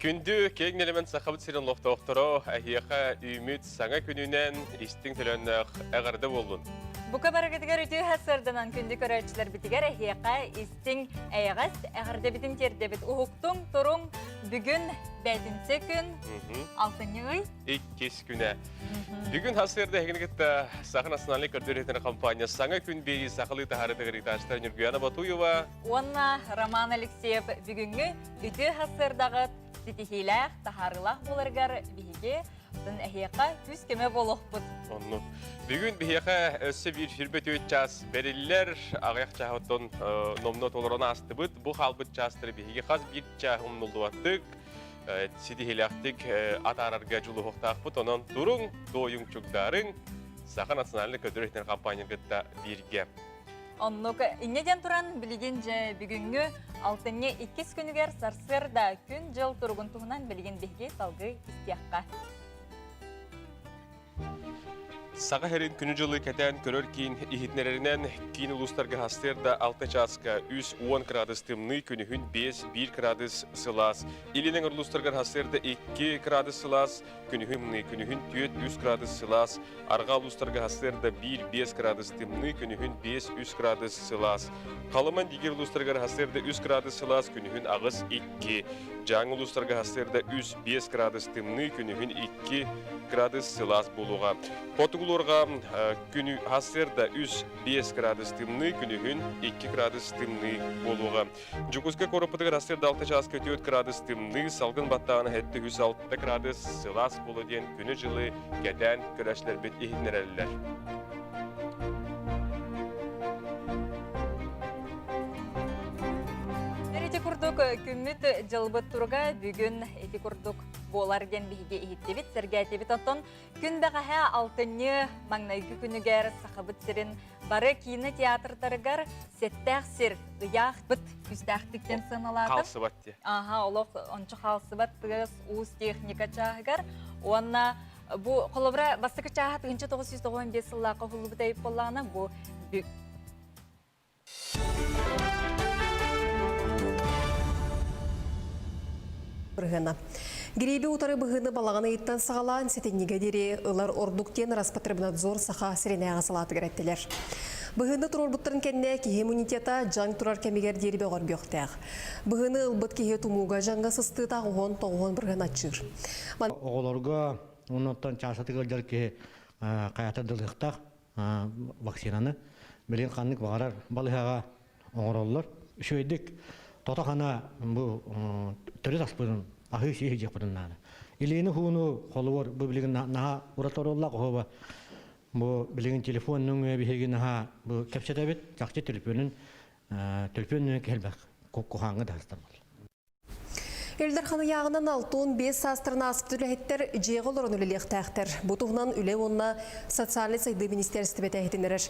Күндү киэҥ нэлэмэн Сахабыт сирин олохтоохторо, эһиэхэ үүмүт саҥа күнүнэн истиҥ төлөннөөх эҕэрдэ буоллун! Бука барыгытыгар үтүө сарсыарданан күндү көрөөччүлэрбитигэр эһиэхэ истиҥ эйэҕэс эҕэрдэбитин тиэрдэбит. Уһуктуҥ, туруҥ, бүгүн бээтинсэ күн, алтынньы ый. Иккис күнэ. Бүгүн сарсыарда эһигини кытта Саха национальнай көрдөрүүтүн компания саҥа күн биэрии сахалыы таһаарытыгар ыытааччылар Ньургуяна Батуева уонна Роман Алексеев бүгүҥҥү Үтүө сарсыардаҕыт ситиһиилээх, таһаарыылаах буоларыгар биһиги эһиэхэ күүс-көмө буолуохпут. Оннук. Бүгүн биһиэхэ өссө биир 24 час бэриллэр. Аҕыйах чааһыттан номнуо толорон аастыбыт. Бу хаалбыт чаастары биһиги хас биир чааһы умнуллубаттык, ситиһиилээхтик атаарарга дьулуһуохтаахпыт. Онон туруҥ, туойуҥ, чугдаарыҥ, Саха национальнай көрдөрөр-иһитиннэрэр компания кытта бииргэ. Оннук инньэ диэн туран, билигин дьэ бүгүҥҥү алтынньы иккис күнүгэр сарсыарда күн-дьыл туругун туһунан билигин биһиги салгыы истиэххэ. Саха сирин күнү-дьылы кэтээн көрөр киин иһитиннэрэринэн, киин улуустарга сарсыарда 6 чааска 3-10 градус тымныы, күнүһүн 5-1 градус сылаас. Илин эҥэр улуустаргар сарсыарда 2 градус сылаас, күнүһүн тымныы, күнүһүн 4-3 градус сылаас. Арҕаа улуустарга сарсыарда 1-5 градус тымныы, күнүһүн 5-3 градус сылаас. Халыман Дигир улуустарыгар сарсыарда 3 градус сылаас, күнүһүн 8-2. Дьааҥы улуустарга сарсыарда 3-5 градус тымныы, күнүһүн 2 градус сылаас буолуоҕа. Хотугулуурга күнү сарсыарда 3-5 градус тымныы, күнүһүн 2 градус тымныы буолуоҕа. Дьокуускай куораппытыгар сарсыарда 6 чааска 4 градус тымныы, салгын баттааҕына 7-6 градус сылаас буолуо диэн күнү-дьылы кэтээн көрөөччүлэрбит иһитиннэрэллэр. Ити курдук күммүт дьылбыт туруга бүгүн ити курдук буолар диэн биһиги иһиттибит, сэргээтибит. Оттон күн бэҕэһээ алтынньы маҥнайгы күнүгэр Сахабыт сирин Бары киинэ театрдарыгар сэттээх сир ыйаахпыт күүстээхтик диэн сыаналаатым. Хаалсыбат дии. Аха, олох ончу хаалсыбат тыас уус техника чааһыгар. Уонна бу холобура бастакы чааһа 1995 сыллаахха уһуллубут эбит буоллаҕына бу Бырыһыана. Гирииби утары быһыыны балаҕан ыйыттан саҕалаан сэтинньигэ диэри ылар ордук диэн Роспотребнадзор Саха сиринээҕи салаатыгар эттилэр. Быһыыны туруорбуттарын кэннэ киһи иммунитета дьаҥ турар кэмигэр диэри бөҕөргүөхтээх. Быһыыны ылбыт киһи тумууга дьаҥҥа сыстыыта 19 бырыһыан аччыыр. Оҕолорго оннуттан чаасатык ыалдьар киһи хайата дылыахтаах вакцинаны билигин ханнык баҕарар балыыһаҕа оҥороллор. Үчүгэйдик тото-хана бу төрүт аспытын аһыы-сии сылдьыахпытын наада. Илиини хууну холобур бу билигин наһаа ураты оруоллаах оһуоба бу билигин телефон нөҥүө биһиги наһаа бу кэпсэтэбит чахчы төлөпүөнүн төлөпүөн нөҥүө киһи куһааҥҥа да сыстар Ил Дархан ыйааҕынан 65 саастарын ааспыт үлэһиттэр дьиэҕэ олорон үлэлиэхтээхтэр. Бу туһунан Үлэ уонна социальнай сайдыы министиэристибэтэ иһитиннэрэр.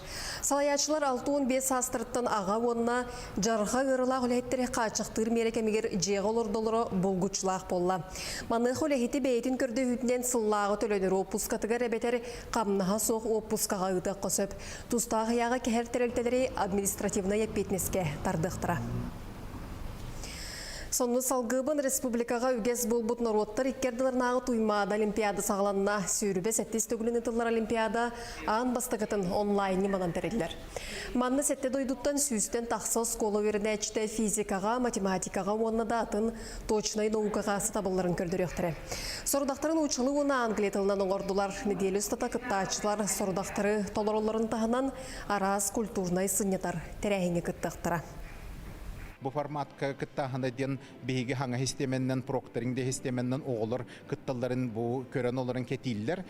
Салайааччылар 65 саастарыттан аҕа уонна дьарҕа ыарыылаах үлэһиттэри хааччахтыыр миэрэ кэмигэр дьиэҕэ олордолоро булгуччулаах буолла. Маныаха үлэһити бэйэтин көрдөһүүтүнэн сыллааҕы төлөнөр уоппускатыгар эбэтэр хамнаһа суох уоппускаҕа ыытыахха сөп. Тустаах ыйааҕы кэһэр тэрилтэлэри административнай эппиэтинэскэ тардыахтара. Сонну салгыыбын республикаҕа үгэс буолбут норуоттар икки ардыларынааҕы Туймаада Олимпиада саҕаланна. Сүүрүбэ сэттис төгүлүн ытыллар Олимпиада аан бастакытын онлайн ньыманан тэриллэр. Манна сэттэ дойдуттан сүүстэн тахса оскуола үөрэнээччитэ физикаҕа, математикаҕа уонна да атын точнай наукаҕа сатабылларын көрдөрүөхтэрэ. Сорудахтарын уучалыы уонна англия тылынан оҥордулар. Нэдиэлэ устата кыттааччылар сорудахтары толороллорун таһынан араас культурнай сынньатар тэрээһиҥҥэ кыттыахтара. Бу форматка кыттааһына диэн биһиги хаҥа систиэмэннэн, прокторинг да систиэмэннэн оҕолор кытталларын бу көрөн олорон кэтииллэр.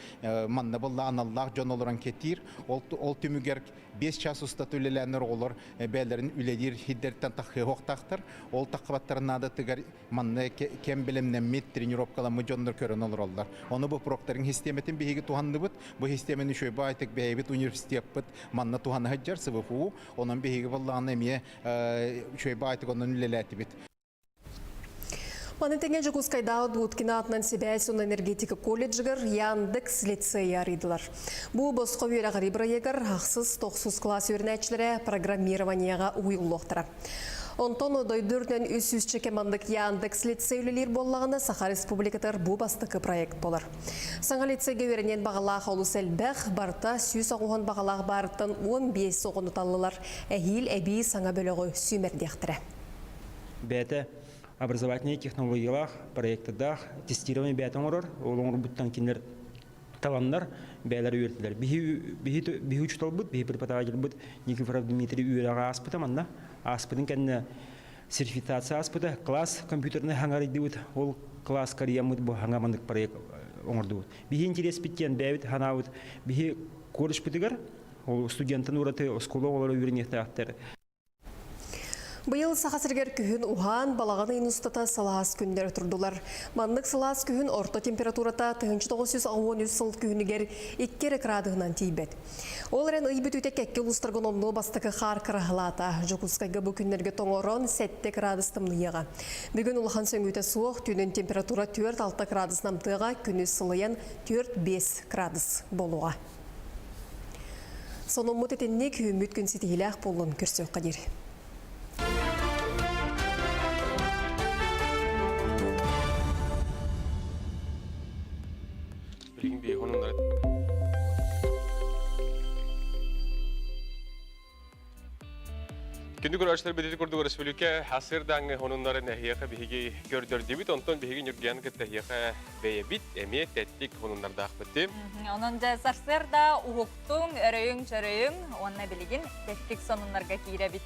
Манна буолла аналлаах дьон олорон кэтиир. Ол, ол түмүгэр 5 час устата үлэлээннэр оҕолор бэйэлэрин үлэлиир сирдэриттэн таххыахтаахтар. Ол таххыбаттарын наадатыгар манна кэм бэлэмнэммит, тренировкаламмыт дьоннор көрөн олороллор. Ону бу прокторинг систиэмэтин биһиги туһанныбыт. Бу систиэмэни үчүгэй баайтык бэйэбит университеппыт манна туһана сылдьар СВФУ. Онон биһиги буоллаҕына эмиэ үчүгэй баайтык онон үлэлээтибит. Маны тэҥэ Дьокуускайдааҕы Дудкина аатынан сибээс уонна энергетика колледжыгар Яндекс лицейи арыйдылар. Бу босхо үөрэҕирии бырайыагар ахсыс тохсус кылаас үөрэнээччилэрэ программированиеҕа уһуйуллуохтара. Онтон дойду үрдүнэн 300 маннык Яндекс лицей үлэлиир буоллаҕына, Саха Республикатыгар бу бастакы проект буолар. Саҥа лицейгэ үөрэниэн баҕалаах олус элбэх, барыта 190 баҕалаах баарыттан 15 оҕону таллылар. Эһиил эбии саҥа бөлөҕү сүүмэрдиэхтэрэ. Бэйэтэ образовательнай технологиялаах, проектардаах тестирование бэйэтэ оҥорор. Ол оҥорбуттан кинилэр таланнар бэйэлэр үөрэтилэр. Биһи учууталбыт, биһи преподавательбыт Никифоров Дмитрий үөрэҕэ ааспыта манна. Ааспытын кэннэ сертификация ааспыта. Класс компьютерный хаҥарыйдыбыт. Ол класс карьяммыт бу хаҥа маннык проект оҥордубут. Биһи интэриэспит диэн бэйэбит ханаабыт биһи колледжпытыгар ол студентын ураты оскуола оҕолоро үөрэниэхтээхтэр. Быйыл Саха сиригэр күһүн уһаан, балаҕан ыйын устата сылаас күннэр турдулар. Маннык сылаас күһүн орто температурата 1963 сыл күһүнүгэр 2 эрэ кыраадыһынан тиийбэт. Ол эрэн ый бүтүүтэ кэккэ улуустарга номнуо бастакы хаар кыраһылаата. Дьокуускайга бу күннэргэ тоҥорон 7 кыраадыс тымныйыаҕа. Бүгүн улахан сөҥүүтэ суох, түүнүн температура 4-6 кыраадыс намтыаҕа, күнүс сылыйан 4-5 кыраадыс буолуоҕа. Сонуммут итинник үүммүт күн ситиһиилээх буоллун көрсүөххэ диэри. Билигин биһиги хонуннары Күндү көрөөччүлэр билити курдук өрөспүүбүлүкэ асырдааҥҥы хонуннарын эһиэхэ биһиги көрдөрдүбүт. Онтон биһиги Ньургуйан кытта эһиэхэ бэйэбит эмиэ тэттик хонуннардаахпыт. Онон дьэ сарсыарда уһуктуҥ, өрөйүҥ-чөрөйүҥ уонна билигин тэттик сонуннарга киирэбит.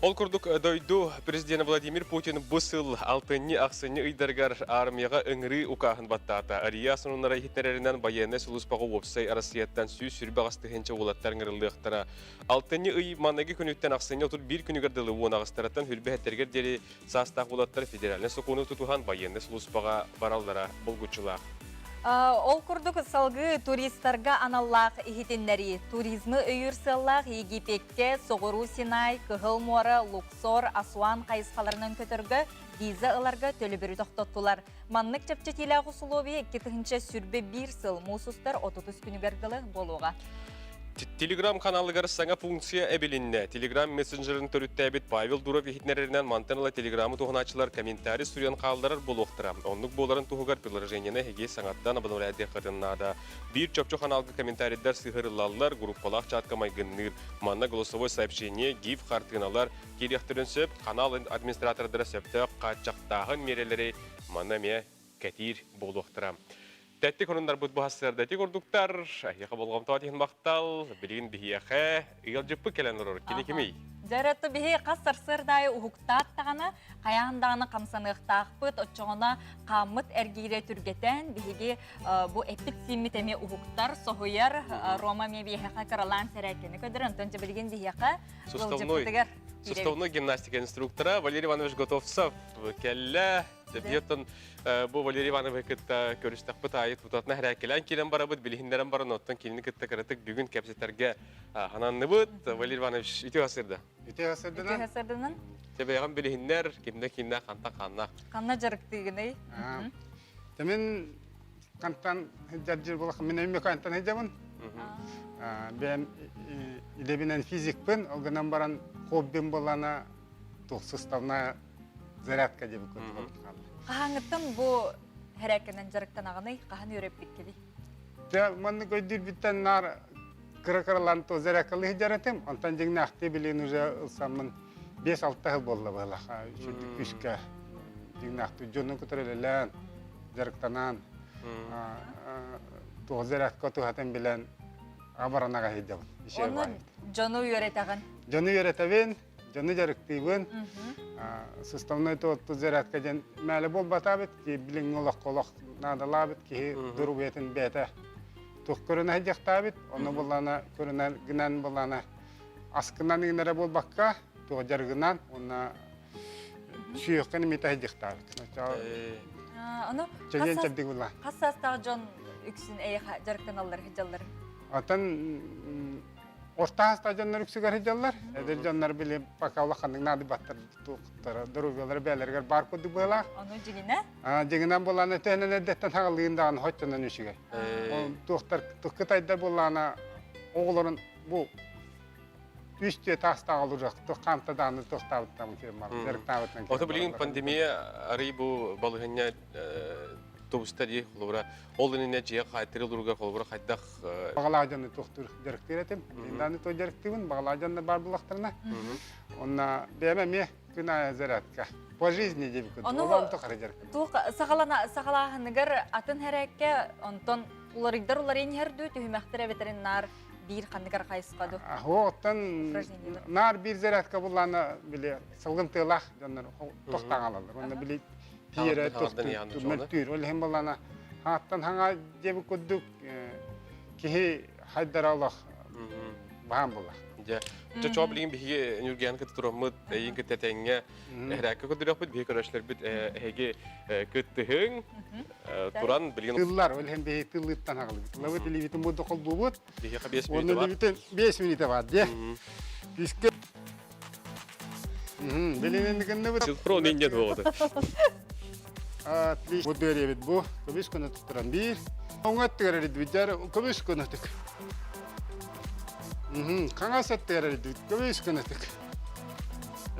Ол курдук дойду президенэ Владимир Путин бу сыл алтынньы-ахсынньы ыйдарыгар армияҕа ыҥырыы укааһын баттаата. Ария сонуннара иһитиннэрэринэн байыаннай сулууспаҕа уопсай Россияттан 128 тыһыынча уолаттар ыҥырыллыахтара. Алтынньы ый маҥнайгы күнүттэн ахсынньы 31 күнүгэр дылы уон аҕыстарыттан хүрбэһэттэригэр диэри саастаах уолаттар федеральнай сокуону тутуһан байыаннай сулууспаҕа бараллара булгуччулаах. Ол курдук салгыы туристарга аналлаах иһитиннэрии, туризмы өйүүр сыаллаах Египеккэ, Соҕуруу Синай, Кыһыл муора, Луксор, Асуан хайысхаларынан көтөргө виза ыларга төлөбүрү тохтоттулар. Маннык чэпчэтиилээх усулуобуйа 2021 сыл муус устар 30 күнүгэр дылы буолуоҕа. Телеграм каналыгар саҥа функция эбилиннэ. Телеграм мессенджерин төрүттээбит Павел Дуров иһитиннэрэринэн мантан ыла Телеграмы туһанааччылар комментарий суруйан хаалларар буолуохтара. Оннук буоларын туһугар приложениены эһиги саҥаттан обновляйдыаххытын наада. Биир чопчу ханаалга комментарийдар сыһыарыллаллар, группалаах чатка майгынныыр. Манна голосовой сообщение, гиф хартыыналар киириэхтэрин сөп. Канал администратордара сөптөөх хааччахтааһын миэрэлэри манна эмиэ кэтиир буолуохтара. Тэттик хонуннарбыт бу сарсыарда ити курдуктар. Эһиэхэ болҕомтоҕо иһин махтал. Билигин биһиэхэ ыалдьыппыт кэлэн олорор. Кини кимий? Дьэ, биһи хас сарсыарда аайы уһуктаат даҕаны, хайаан даҕаны хамсаныахтаахпыт, оччоҕуна хааммыт эргиирэ түргэтэн, биһиги бу эппит-сииммит эмиэ уһуктар, соһуйар. Рома эмиэ биһиэхэ кыралаан сэрээккэни көрдөрөр. Онтон дьэ билигин биһиэхэ ыалдьыппытыгар Суставной гимнастика инструктора Валерий Иванович Готовцев кэллэ. Дебиеттан бу Валерий Ивановы кытта көрүстэхпит аайы тутатына хэрээккэлээн киирэн барабыт, билиһиннэрэн баран, оттон кинини кытта кыратык бүгүн кэпсэтэргэ хананныбыт. Валерий Иванович, үтүө сырда. Үтүө сырдынан. Үтүө сырдынан. Тебэҕин билиһиннэр, кимнэ киннэ хантан ханна. Ханна дьарыктыыгыный? Мен кантан дьаржыр булах мен өймө кантан хыдьабын. Бэм илебинен физикпин, ол гынан баран хоббим болана туох суставная зарядка диэбит курдук хаалла. Хаһааҥҥыттан бу һэрээккэнэн дьарыктанаҕыный? Хаһан үөрэппиккиний? Дьэ, маннык өйдүүрбүттэн наар кыра-кыралаан то зарядкалыы сылдьар этим. Онтон дьиҥнээхтии билигин уже ылсаммын 5-6 сыл буолла быһалаах. Үчүгэй күүскэ дьиҥнээхтии дьону кытары үлэлээн, дьарыктанан, туох зарядка туһатын билэн абаранаҕа сылдьабын. Онно дьону үөрэтэҕин? Дьону үөрэтэбин, дьону дьарыктыыбын. Суставной туотту зарядка диэн мээлэ буолбатаабыт, билиҥҥи олоххо олох наадалаабыт киһи доруобуйатын бэйэтэ туох көрүнэ сылдьахтаабыт, онно буллана көрүнэ гынан буллана аскынан гынара буолбакка, туох дьарыгынан уонна сүһүөххэ имитэ сылдьахтаабыт. Ону Чэгиэн чэбдик була. Хас саастаах дьон үксүн эйиэхэ дьарыктаналлар сылдьаллар? Оттон. Орто хаста дьоннор үксүгэр сылдьаллар. Эдэр дьоннор били пока улаханнык наадыйбаттар туохтара доруобуйалара бэйэлэригэр баар курдук быһыылаах. Ону дьиҥинэ? Дьиҥинэн буоллаҕына төһөнөн эрдэттэн хаҕылыын даҕаны хоччонон үчүгэй. Ол туохтар кытайдар буоллаҕына оҕолорун бу үс түө таастаах олорор туох хаамта даҕаны туохтаабыттан дьарыктаабытынан. Ото билигин пандемия арый бу балыһынньа тубуста дии холобура ол иннинэ дьиэ хаайтыры луруга холобура хайдах Бағалаах дьону туохтуур дьарыктыыр этим. Билигин то дьарыктыыбын, бағалаах дьоннор баар буллахтарына. Онна бэйэм эмиэ күн аайы зарядка. По жизни диэбит Ону Олом тухары дьарыктыыбын. туох саҕалана саҕалааһыныгар атын хэрээккэ онтон уларыйдар уларыйан иһэр дуу түһүмэхтэр эбэтэрин наар биир ханныгар хайысха дуу? Оттон наар биир зарядка буллаана били сылгын тыалаах дьоннор тохтаан алаллар. Онно били тиэрэ мөлтүүр. Ол иһин буллаана хааттан хаҥа диэбит курдук киһи хайдара олох баһаам буолар. Дьэ, чо билигин биһиги Ньургияны кытта тураммыт, эйин кытта тэҥҥэ эһэрээккэ көрдөрүөхпүт, биһиги көрөөччүлэрбит эһиги кыттыһыҥ, туран билигин Тыллар, ол иһин биһиги тыллыттан аҕалыбыт. Тыллабыт илиибитин бу холбуубут. Биһиэхэ 5 мүнүүтэ бар. Уонна 5 мүнүүтэ бар, дьэ. Күүскэ Билинин гынныбыт. Синхрон инньэ буолуота. Отлично. Бу дөребит бу. Көмүс көнө туттаран биир. Оҥа өттүгэр эридибит дьар көмүс көнөтүк. Хаҥас өттүгэр эридибит көмүс көнөтүк.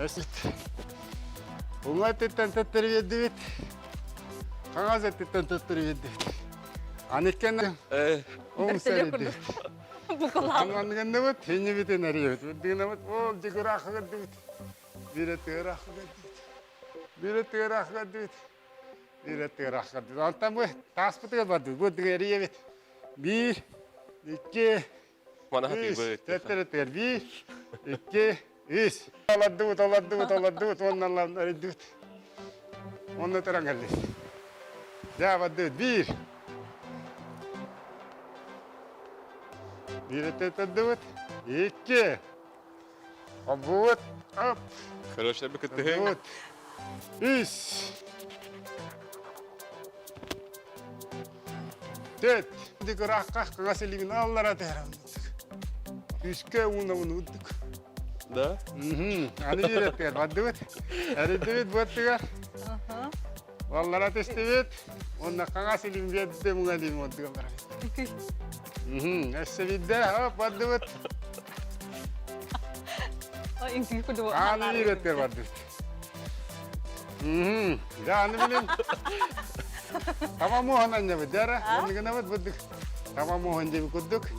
Эсит. Уҥа өттүттэн төттөрү биэрдибит. Хаҥас өттүттэн төттөрү биэрдибит. Аны иккиэн оҥ сэридибит. Анныгынныбыт, хиннибитин эрийэбит. Дыынабыт, ол дьыгыраахыгар дыбыт. Биирэ тыыраахыгар дыбыт. Биирэ тыыраахыгар дыбыт. Биирэ тыыраахыгар дыбыт. Онтон бу тааспытыгар бардыбыт. Бу дыгы эрийэбит. Биир, икки, үс. Төттөрү тыгар. Биир, икки, үс. Олордубут, олордубут, олордубут. Уонна эрийдибит. Онно туран кэллибит. Дьэ, бардыбыт. Биир. Биирэтэ тардыбыт. Икки. Обуут. Оп. Короче, кыттыһыҥ. Үс. Төрт. Дикырахха кыгас илигин аллара тэһэрэн. Үскэ уунабын уддук. Да? Аны биирэтигэр бардыбыт. Эридибит буоттугар. Аллара түстүбүт. Уонна хаҥас илим биэрдэ муҥа илим отдугалара. Өссө биирдэ хоп бардыбыт. Ааны биирэтигэр бардыбыт. Дьэ аны билим. Таба муоһун анньабыт дьара. Оннугунабыт бурдук. Таба муоһун диэби курдук.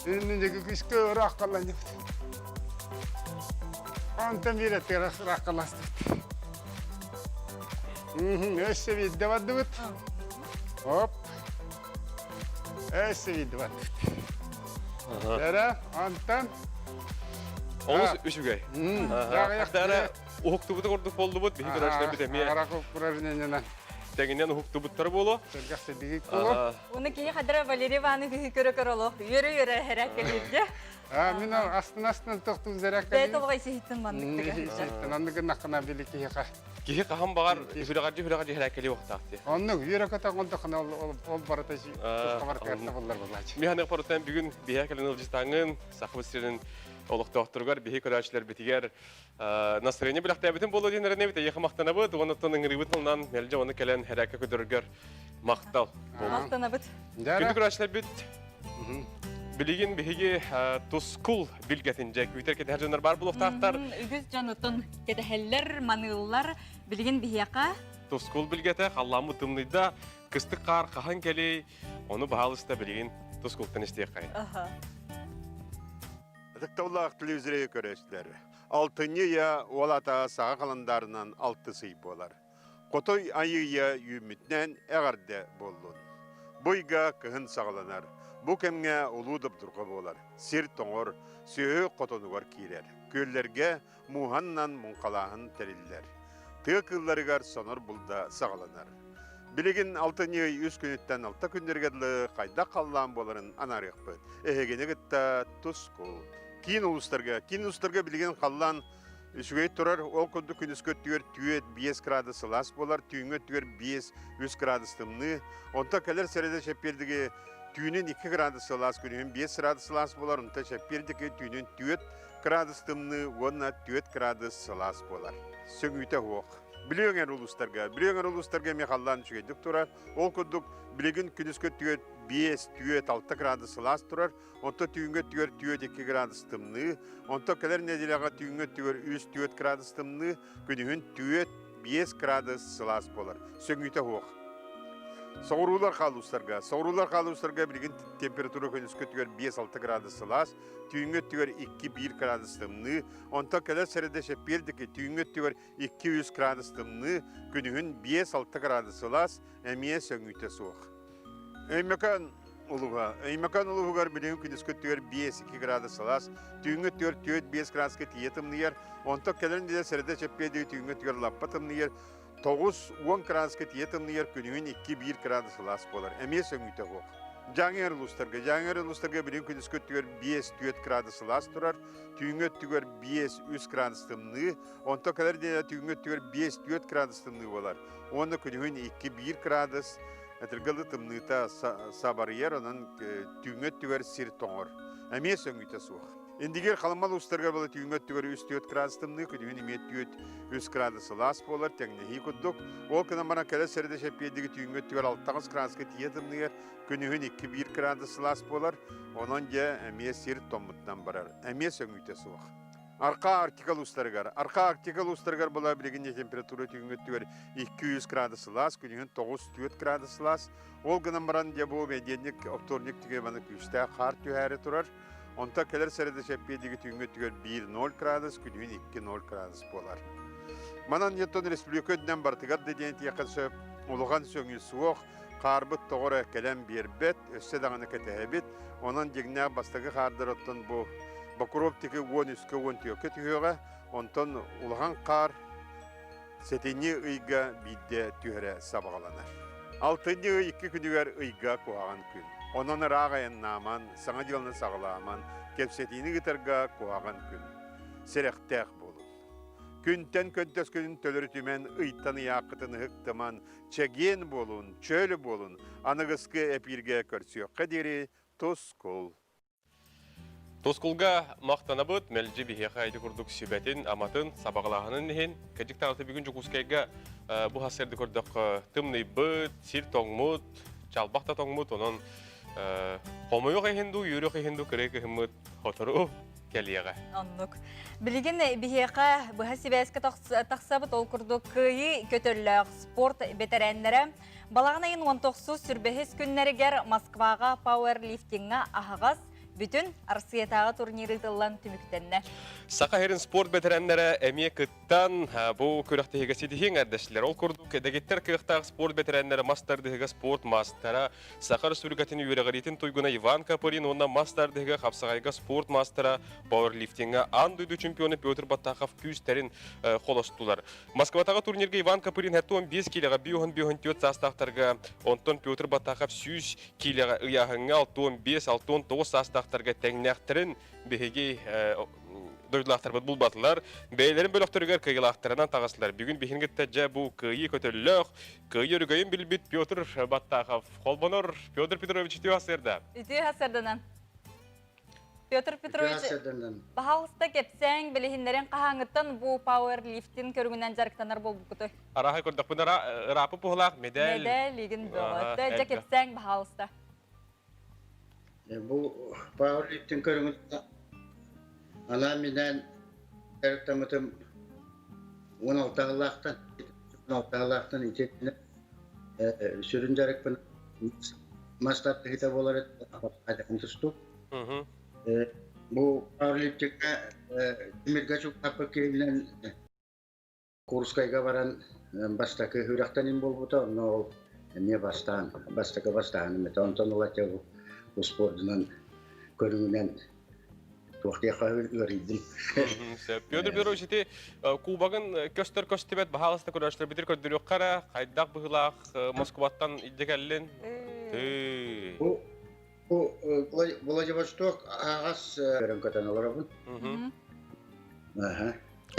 Иннин диэки күскэ ыраах халланньабыт. Онтон биирэтигэр ыраах халластыбыт. Өссө биирдэ бардыбыт. Оп. Өссө биирдэ бардыбыт. Эрэ, онтон Олус үчүгэй. Дара уһуктубута курдук боллубут, биһи көрөөччүлэрбит эмиэ. Упражнениенан. Тэҥинэн уһуктубуттар буолуо. Сэргэхсэдигит буолуо. Уну киһи хадара Валерий Иванович көрө-көрө олох үөрэ-үөрэ хэрээккэлииргэ. Мин астын-астын тохтуу зэрэккэ. Бэйэ толуга исиһиттин маннык Исиһиттин аннык гыннаххына били киһиэхэ. Киһи хаһан баҕар сүрэҕэрдьи сүрэҕэрдьи хэрээккэлии уохтаах дии. Оннук үөрэ көтөҕ онтоххуна ол барыта барытыгар табыллар буолааччы. Михаил Парутен бүгүн биһиэхэ кэлэн ылдьытаҥын Сахабыт сирин олохтоохторугар биһи көрөөччүлэрбитигэр настроение бэлэхтээбитин буолуо диэн эрэнэбит эйиэхэ махтанабыт уонна оттон ыҥырыыбыт тылынан мэлдьи ону кэлэн хэрээккэ көтөргөр махтал. Махтанабыт. Күндү көрөөччүлэрбит Билигин биһиги тускул билгэтин дьэ күүтэр кэтэһэр дьоннор баар буолуохтаахтар. Үгүс дьонутун кэтэһэллэр, маныыллар. Билигин биһиэхэ Тускул билгэтэ халлааммыт тымныйда, кыстык хаар хаһан кэлий, ону баһаалыста билигин тускултан истиэххэй. Ытыктабыллаах телевизоры көрөөччүлэр, алтынньы ыйа уол ата саха халандаарынан алтыс ый буолар. Хотой айыы үүммүтүнэн эҕэрдэ буоллун. Бу ыйга кыһын саҕаланар. Бу кэмҥэ улуу добдурҕа буолар. Сир тоҥор, сүөһү хотонугар киирэр. Күөллэргэ мууһаннан муҥхалааһын тэриллэр. Тыа кыылларыгар сонор булда саҕаланар. Билигин алтынньы ый үс күнүттэн алта күннэргэ дылы хайдах халлаан буоларын анаарыахпыт. Эһигини кытта тускул. Киин улуустарга, киин улуустарга билигин халлаан Үчүгэй турар, ол курдук күнүскү өттүгэр түөрт 5 градус сылаас буолар, түүҥҥү өттүгэр 5 3 градус тымныы. Онтон кэлэр сэрэдэ чэппиэрдиги Түүнүн 2 градус сылаас, күнүһүн 5 градус сылаас буолар, онтон чэппиэр диэки түүнүн 4 градус тымныы уонна 4 градус сылаас буолар. Сөҥүүтэ суох. Бүлүү эҥэр улуустарга, Бүлүү эҥэр улуустарга эмиэ халлаан үчүгэйдик турар. Ол курдук билигин күнүскү өттүгэр 5, 4, 6 градус сылаас турар, онтон түүҥҥү өттүгэр 4, 2 градус тымныы, онтон кэлэр нэдиэлэҕэ түүҥҥү өттүгэр 3, 4 градус тымныы, күнүһүн 4, 5 градус сылаас буолар. Сөҥүүтэ суох. Соҕуруулар хаалуустарга. Соҕуруулар хаалуустарга билигин температура күнүскү өттүгэр 5-6 градус сылаас, түүҥҥү өттүгэр 2-1 градус тымныы, онтон кэлэр сэрэдэ сэппиэрдики түүҥҥү өттүгэр 2-3 градус тымныы, күнүһүн 5-6 градус сылаас, эмиэ сөҥүүтэ суох. Өймөкөөн улууһа. Өймөкөөн улууһугар билигин күнүскү өттүгэр 5-2 градус сылаас, түүҥҥү өттүгэр 4-5 градуска тиийэ тымныйар, онтон кэлэр нэдиэлэ сэрэдэ чэппиэрдиги түүҥҥү өттүгэр лаппа тымныйар, 9-10 градуска тиийэ тымныйар, күнүһүн 2-1 градус сылаас буолар. Эмиэ сөҥүүтэ суох. Дьааҥы улуустарга. Дьааҥы улуустарга билигин күнүскү өттүгэр 5-4 градус сылаас турар, түүҥҥү өттүгэр 5-3 градус тымныы, онтон кэлэр нэдиэлэ түүҥҥү өттүгэр 5-4 градус тымныы буолар. Уонна күнүһүн 2-1 градус этиргалы тымныыта сабарыйар, онон түүҥҥү өттүгэр сир тоҥор. Эмиэ сөҥүүтэ суох. Индигир Халыма улуустарыгар буола түүҥҥү өттүгэр 3-4 градус тымныы, күнүһүн эмиэ 4-3 градус сылаас буолар, тэҥнэһии курдук. Ол гынан баран кэлэр сэрэдэ чэппиэрдиги түүҥҥү өттүгэр 6 градуска тиийэ тымныйар, күнүһүн 2-1 градус сылаас буолар. Онон дьэ эмиэ сир томмутунан барар, эмиэ сөҥүүтэ суох. Арка Арктика улуустарыгар. Арка Арктика улуустарыгар була билигин температура түүҥҥү өттүгэр 200 градус сылаас, күнүһүн 9-4 градус сылаас. Ол гынан баран дьэ бу медианник, вторник түгэ маны күүстээх хаар түһээри турар. Онтон кэлэр сэрэдэ чэппиэдиги түүҥҥү өттүгэр 1-0 градус, күнүһүн 2-0 градус буолар. Манан еттон республика үрдүнэн барытыгар да диэн этиэххэ сөп, улахан сөҥүү суох, хаарбыт тоҕо эрэ кэлэн биэрбэт, өссө даҕаны кэтэһэбит. Онон дьиҥнээх бастакы хаардар оттон бу Бокуруоп тики 13-кэ 14-кэ түһүөҕэ, онтон улахан хаар сэтинньи ыйга биирдэ түһэрэ сабаҕаланар. Алтынньы ый икки күнүгэр ыйга куһаҕан күн. Онон ыраах айаннааман, саҥа дьыаланы саҕалааман, кэпсэтиини ыытарга куһаҕан күн. Сэрэхтээх буолун. Күнтэн көнтөскүнүн төлөрүтүмэн, ыйтан ыйааххытын ыһыктыман, чэгиэн буолун, чөл буолун, аныгыскы эпииргэ көрсүөххэ диэри тускул! Тускулга махтанабыт, мэлдьи биһиэхэ ити курдук сүбэтин, аматын, сабаҕалааһынын иһин. Кырдьык даҕаны бүгүн Дьокуускайга бу сарсыарда көрдөххө тымныйбыт, сир тоҥмут, чалбах да тоҥмут, онон хомойуох иһин дуу, үөрүөх иһин дуу кырыы кыһыммыт сотору кэлиэҕэ. Оннук. Билигин биһиэхэ быһа сибээскэ тахсабыт, ол курдук кыайыы көтөллөөх спорт бэтэрээннэрэ Балаҕан ыйын 19 сүрбэһис күннэригэр Москваҕа пауэрлифтиҥҥа аһаҕас бүтүн Арассыыйатааҕы турнир ыытыллан түмүктэннэ. Саха сирин спорт бэтэрээннэрэ эмиэ кыттан бу күрэхтэһиигэ ситиһии эҥэрдэстилэр. Ол курдук, дэгиттэр кыахтаах спорт бэтэрээннэрэ мас тардыһыыга спорт маастара, Саха Республикатын үөрэҕириитин туйгуна Иван Копырин уонна мас тардыһыыга хапсаҕайга спорт маастара, пауэрлифтиҥҥа аан дойду чемпиона Петр Баттахов күүстэрин холостулар. Москватааҕы турнирга Иван Копырин 75 киилэҕэ 5-5-4 саастаахтарга, онтон Петр Батахов 100 киилэҕэ ыйааһыҥҥа 65-69 саастаахтарга тэҥнээхтэрин биһиги дойдулаахтарбыт булбатылар. Бэйэлэрин бөлөхтөрүгэр кыайыылаахтарынан таҕыстылар. Бүгүн биһигини кытта дьэ бу кыайыы көтөллөөх, кыайыы өрөгөйүн билбит Петр Баттахов холбонор. Петр Петрович үтүө сарсыарда. Үтүө сарсыарданан. Петр Петрович, баһаалыста кэпсээҥ, билиһиннэрин хаһааҥҥыттан бу пауэрлифтинг көрүҥүнэн дьарыктанар буолбуккутуй? Арааһы көрдөхпүнэ ыраапы пуһулаах медаль. Медаль игин бөҕөтө. Дьэ кэпсээҥ, баһаалыста. Бу пауэрлифтинг көрүҥүн анаан-минээн дьарыктаммытым 16 сыллаахтан 16 сыллаахтан итиэннэ сүрүн дьарыкпын мас тардыһыыта буолар тустуу. Бу пауэрлифтиҥҥэ тимиргэ чугаһаппыт киһинэн Курскайга баран бастакы үрэхтэним буолбута, онно ол эмиэ бастаан, бастакы бастааһыным этэ. Онтон ыла бу успуордунан көрүҥүнэн туох диэххэ ыарыйдым. Петр Петрович ити кубогын көстөр көстүбэт баһаалыста көрөөччүлэр көрдөрүөххэ эрэ хайдах быһыылаах Москваттан илдьэ кэллин? Бу Владивосток аһаҕас көрөн көтөн олоробун.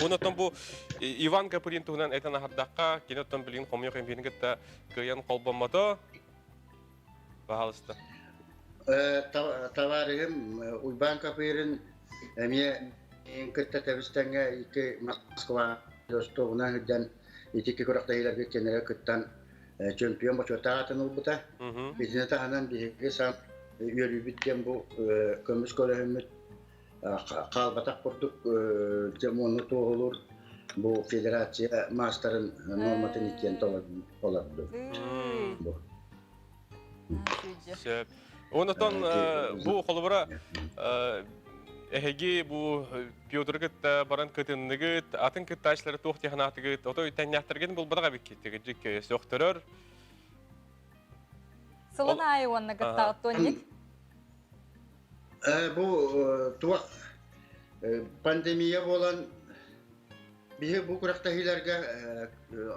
Онон бу Иван Каприн туһунан этэн аһардахха, кини оттон билигин хомойуох эмпиһин кытта кыайан холбоммото. Баһаалыста. Табаарыһым Уйбаан Капырин эмиэ кытта тэбис-тэҥҥэ икки Москва Ростовунан сылдьан ити икки күрэхтэһиилэргэ кинилэр кыттан чемпион бочуоттаах аатын ылбыта. Итини таһынан биһиги саам үөрүүбүт диэн бу көмүс көлөһүммүт хаалбатах курдук дьэ уонна туоһулуур бу федерация маастарын нуорматын иккиэн толордубут. Сөп. Онотон бу холобура эһиги бу Петры кытта баран кытынныгыт, атын кыттааччылары туох тиһанаатыгыт, отой тэҥнээхтэргин булбатах эбиккит, тигиджик сөхтөрөр. Сылын аайы уонна кыттаҕыт туонник? Бу туох пандемия буолан биһи бу күрэхтэһиилэргэ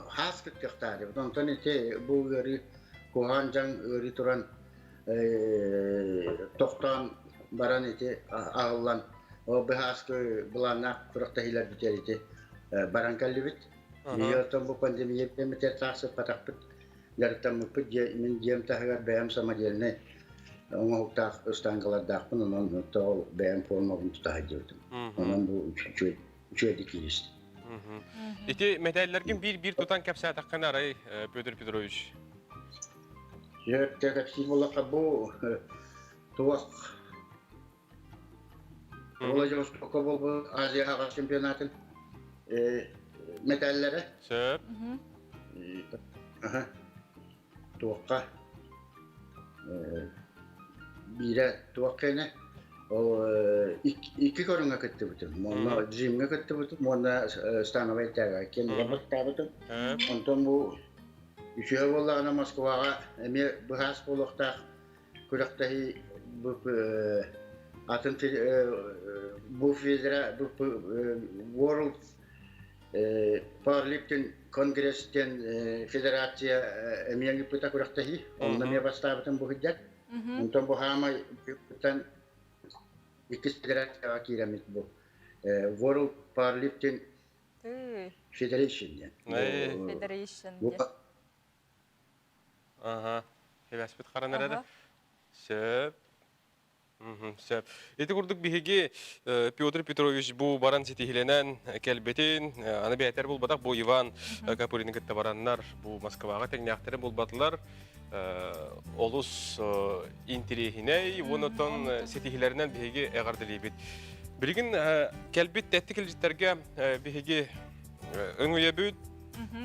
хаас кыттыахтаах Онтон ити бу ыарыы куһаҕан дьаҥ ыарыы туран тохтоон баран ити аһыллан ол быһааскы былааннаах күрэхтэһиилэрбитигэр ити баран кэллибит. Биһи оттон бу пандемия кэмитэр тахсыппатахпыт дьарыктаммыппыт мин дьиэм таһыгар бэйэм самодельнай оҥоһуктаах ыстаангалардаахпын онон ол бэйэм формабын тута сылдьыбытым. Онон бу үчүгэй үчүгэйдик кииристим. Ити мэтээллэргин биир-биир тутан кэпсээтэххинэ арай, Петр Петрович. Дьэ, кэпсиир буоллахха бу туох Владивостокка буолбут Азия аҕа чемпионатын мэтээллэрэ. Сөп. Туохха биирэ туох кэнэ ол икки көрүҥҥэ кыттыбытым. Уонна джимҥэ кыттыбытым уонна становай тяга киэнигэр бастаабытым. Онтон бу үчүгэй буоллаҕына Москваҕа эмиэ быһаас буолуохтаах күрэхтэһии бу атын бу федера бу World Powerlifting Congress диэн федерация эмиэ ыыппыта күрэхтэһии. Онно эмиэ бастаабытым бу сылдьар. Онтон бу хаамай иккис федерацияҕа киирэммит бу World Powerlifting Federation диэн. Federation диэн. Аха. Хебэспит харан эрэрэ. Сөп. Сөп. Ити курдук биһиги Петр Петрович бу баран ситиһилэнэн кэлбитин, аны бэйэтэр булбатах бу Иван Капырины кытта бараннар бу Москваҕа тэҥнээхтэри булбатылар. Олус интириэһинэй, уонна ситиһилэринэн биһиги эҕэрдэлиибит. Билигин кэлбит тэттик илдьиттэргэ биһиги өҥүйэбүт.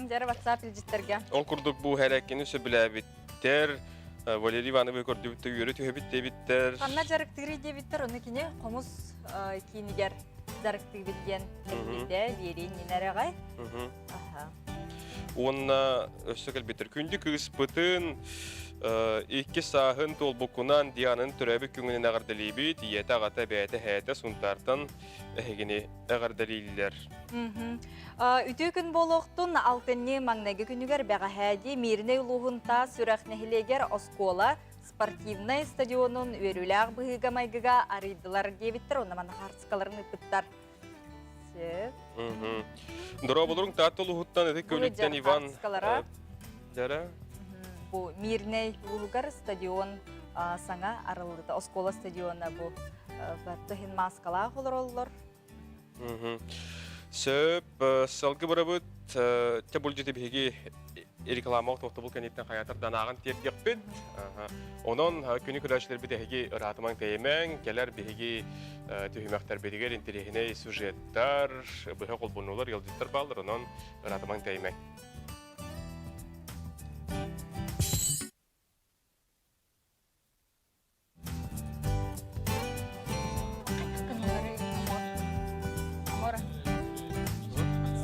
Дьэрэ WhatsApp илдьиттэргэ. Ол курдук бу һэрээккини сөбүлээбиттэр, Валерий Ивановы көрдүбүт да үөрэ түһэбит диэбиттэр. Ханна дьарыктыырый диэбиттэр, ону кини хомус киинигэр дьарыктыыбыт диэн эппитэ, биэрии иннинэ Уонна өссө кэлбиттэр. Күндү кыыспытын икки сааһын туолбуккунан Диананы төрөөбүт күҥүнэн эҕэрдэлиибит. Ийэтэ, аҕата, бэйэтэ, эһээтэ Сунтаартан эһигини эҕэрдэлииллэр. Үтүө күн буолуохтун алтынньы маҥнайгы күнүгэр бэҕэһээди Мииринэй улууһун Таас Сүрэх нэһилиэгэр оскуола спортивнай стадионун үөрүүлээх быһыыга-майгыга арыйдылар диэбиттэр уонна манна хаартыскаларын ыыппыттар. Сөп. Дорооболоруҥ Таатта улууһуттан ытык көлүттэн Иван Дара. Бу Мирнэй улууһугар стадион саҥа арыллыта. Оскуола стадиона бу баттыһын маскалаах олороллор. Сөп, салгы барабыт, те булдьыты биһиги рекламаҕа тохтобул кэнниттэн хайаатар ааҕан тиэрдиэхпит. Онон күнү көрөөччүлэрбит эһиги ыраатымаҥ тэйимэҥ, кэлэр биһиги түһүмэхтэрбитигэр интэриэһинэй сюжеттар, быһа холбонуулар, ыалдьыттар бааллар, онон ыраатымаҥ тэйимэҥ.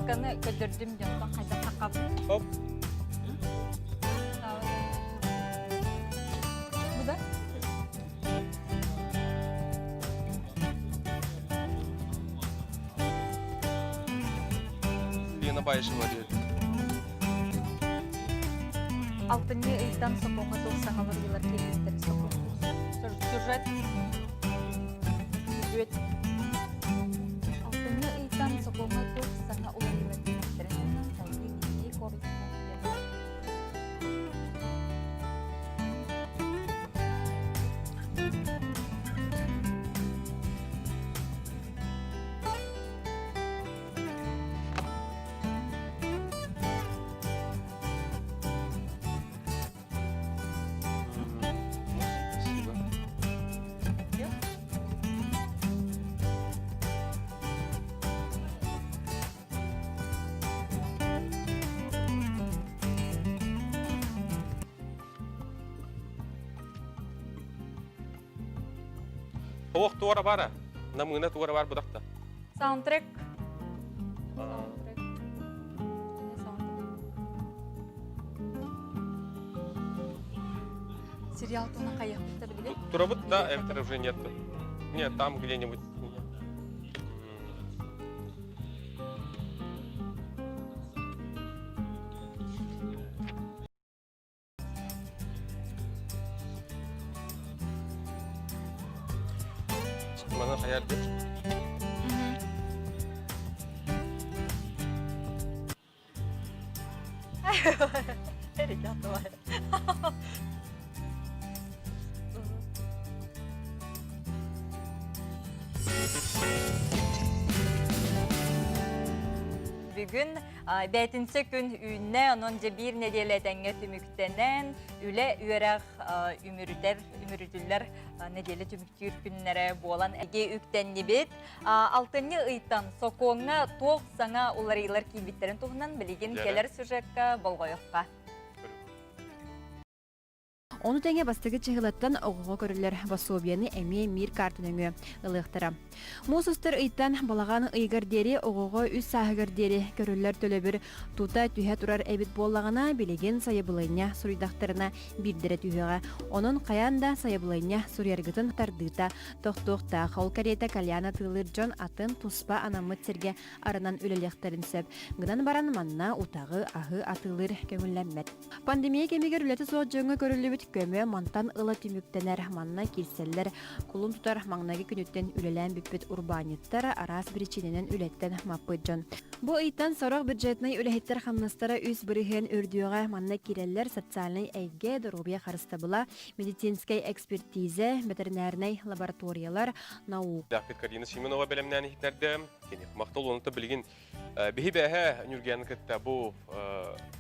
Сканы көдөрдүм дьонтон хайдах хакабын. Хоп. Бу да? Лена Баишева диэн. Алтынньы ыйтан сокуоҥҥа туох саҥалар ыйылар киирбиттэр сокуон. Сюжет. Бүдүөт. Алтынньы ыйтан сокуоҥҥа туох саҥа уларыйыылар киирбиттэрин туһунан салгыы киһи коротко диэн. Тоох туора бара. Намыына туора бар будахта. Саундтрек. Саундтрек. Сериал туһунан хайыахпыт да билигин? Турабыт да, эбэтэр уже нет. Нет, там где-нибудь. Маны хайар деп. Ребята, Бүгүн бээтинсэ күн үүннэ, онон дьэ биир нэдиэлэ этэҥҥэ түмүктэнэн, үлэ үөрэх үмүрүтэр, үмүрүтүллэр нэдиэлэ түмүктүүр күннэрэ буолан эги үктэннибит. Алтынньы ыйтан сокуоҥҥа туох саҥа уларыйыылар киирбиттэрин туһунан билигин кэлэр сюжекка болҕойохха. Ону тэҥэ бастакы чыһылаттан оҕоҕо көрүллэр босуобуйаны эмиэ Мир карта нөҥүө ылыахтара. Муус устар ыйтан балаҕан ыйыгар диэри оҕоҕо үс сааһыгар диэри көрүллэр төлөбүр тута түһэ турар эбит буоллаҕына, билигин сайабылыанньа суруйдахтарына биирдэрэ түһүөҕэ. Онон хайаан да сайабылыанньа суруйаргытын тардыыта тохтуохтаах. Ол кэриэтэ кальян атыылыыр дьон атын туспа анаммыт сиргэ арынан үлэлиэхтэрин сөп. Гынан баран манна утаҕы, аһы атыылыыр көҥүллэммэт. Пандемия кэмигэр үлэтэ суох дьоҥҥо көрүллүбүт көмө мантан ыла түмүктэнэр. Манна киирсэллэр. Кулун тутар маҥнайгы күнүттэн үлэлээн бүппүт урбаанньыттар, араас биричиинэнэн үлэттэн маппыт дьон. Бу ыйтан сорох бюджетнай үлэһиттэр хамнастара 3% үрдүөҕэ. Манна киирэллэр социальнай эйгэ, доруобуйа харыстабыла, медицинскэй экспертизэ, бэтэринээринэй лабораториялар, наука. Карина Семенова бэлэмнээн иһитинэрдэ. Кини махтал онута билигин Биһи бэһэ Нүргэни кытта бу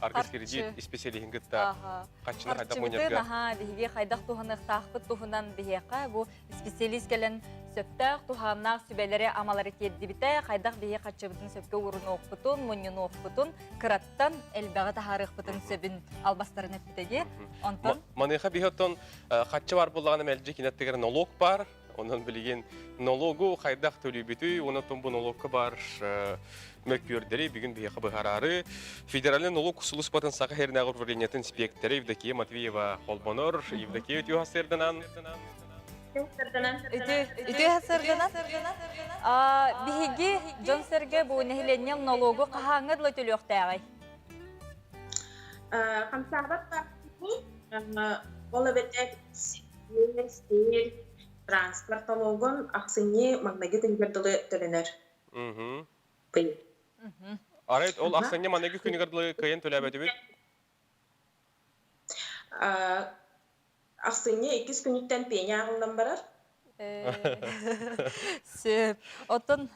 Аргыс кредит исписэлииһин кытта хаччыны хайдах мунньарга. Аха, биһиги хайдах туһаныахтаахпыт туһунан биһиэхэ бу специалист кэлэн сөптөөх туһааннаах сүбэлэри амалары тиэрдибитэ, хайдах биһи хаччыбытын сөпкө уурунуохпутун, мунньунуохпутун, кыраттан элбэҕи таһаарыахпытын сөбүн албастарын эппитэ дии. Онтон Маныаха биһи оттон хаччы бар буоллаҕына мэлдьи кинеттигэр налог бар, Онон билигин налогу хайдах төлүүбүтүй, онон бу налогка бар мөккүөрдэри бүгүн биһиэхэ быһараары Федеральный налог сулууспатын Саха сиринээҕи управлениетын инспекторэ Евдокия Матвеева холбонор. Евдокия үтүө сырданан. Үтүө сырданан. Биһиги дьон-сэргэ бу нэһилиэнньэ налогу хаһааҥҥа дылы төлүөхтээҕий? Хамсаабат ол эбэтэр Сир, транспорт толуогун ахсынньы маҥнайгы күнүгэр дылы төлөнөр. Арай ол ахсынньы маҥнайгы күнүгэр дылы кыайан төлөөбөтүбүт? Ахсынньы иккис күнүттэн пеня ааҕыллан барар. Сөп. Оттон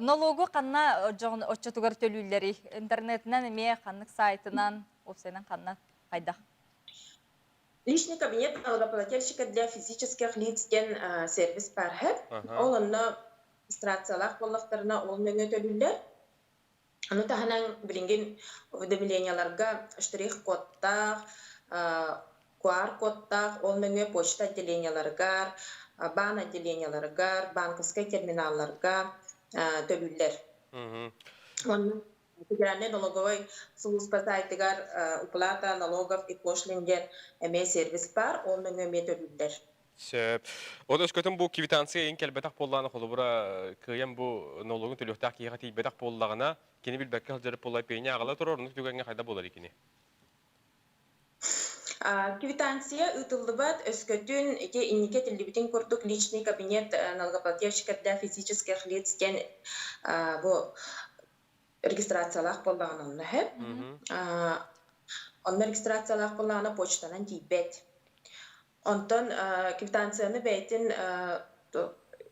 налогу ханна оччотугар төлүүллэрий? Интернетинэн эмиэ ханнык сайтынан, уопсайынан ханна хайдах? Личный кабинет налогоплательщика для физических лиц диэн сервис баар Ол онно регистрациялаах буоллахтарына ол нөҥүө төлүүллэр. Ону таһынан билигин уведомленияларга штрих-кодтаах, QR-кодтаах, ол нөҥүө почта отделенияларыгар, баан отделенияларыгар, банковскай терминалларга төлүүллэр. Онно Федеральнай налоговай сулууспа сайтыгар уплата налогов и пошлин диэн эмиэ сервис баар, ол нөҥүө эмиэ төлүүллэр. Сөп. Вот өскөтүн бу квитанция эйин кэлбэтэх буоллаҕына, холобура, кыайан бу налогун төлүөхтээх киһиэхэ тиийбэтэх буоллаҕына, кини билбэккэ сылдьар буолла пеня аҕала турар, оннук түгэҥҥэ хайдах буолар кини? Квитанция ыытыллыбат, өскөтүн ити инники этиллибитин курдук личный кабинет налогоплательщика для физических лиц диэн бу регистрациялаах буоллаҕына онно сөп. Онно регистрациялаах буоллаҕына почтанан тиийбэт. Онтон квитанцияны бэйэтин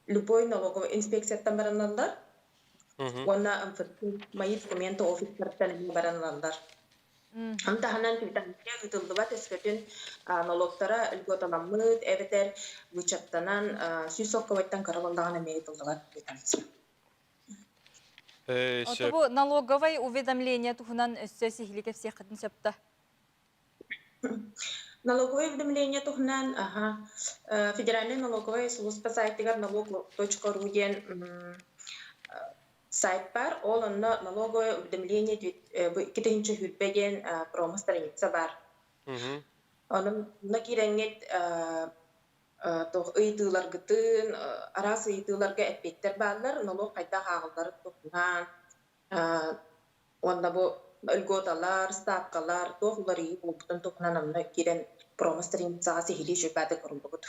любой налоговый инспекцияттан бараналлар уонна мои документы офистартан эмиэ бараналлар. Ону таһынан квитанция ыытыллыбат өскөтүн налогтара льготаламмыт эбэтэр вычеттанан 100 солкобайтан кыра буоллаҕына эмиэ ыытыллыбат квитанция. Ото бу налоговай уведомление туһунан өссө сиһили кэпсиэххитин сөптө. Налоговое уведомление туһунан аха Федеральнай налоговая служба сайтыгар налог.ру диэн сайт бар. Ол онно налоговое уведомление 2020 диэн промо страница бар. Онон онно киирэҥҥит туох ыйытыыларгытын, араас ыйытыыларга эппиэттэр бааллар, налог хайдах ааҕылларын туһунан, уонна бу льготалар, ставкалар, туох уларыйыы буолбутун туһунан онно киирэн промо страницаҕа сиһилии үчүгэйдик оҥорбут.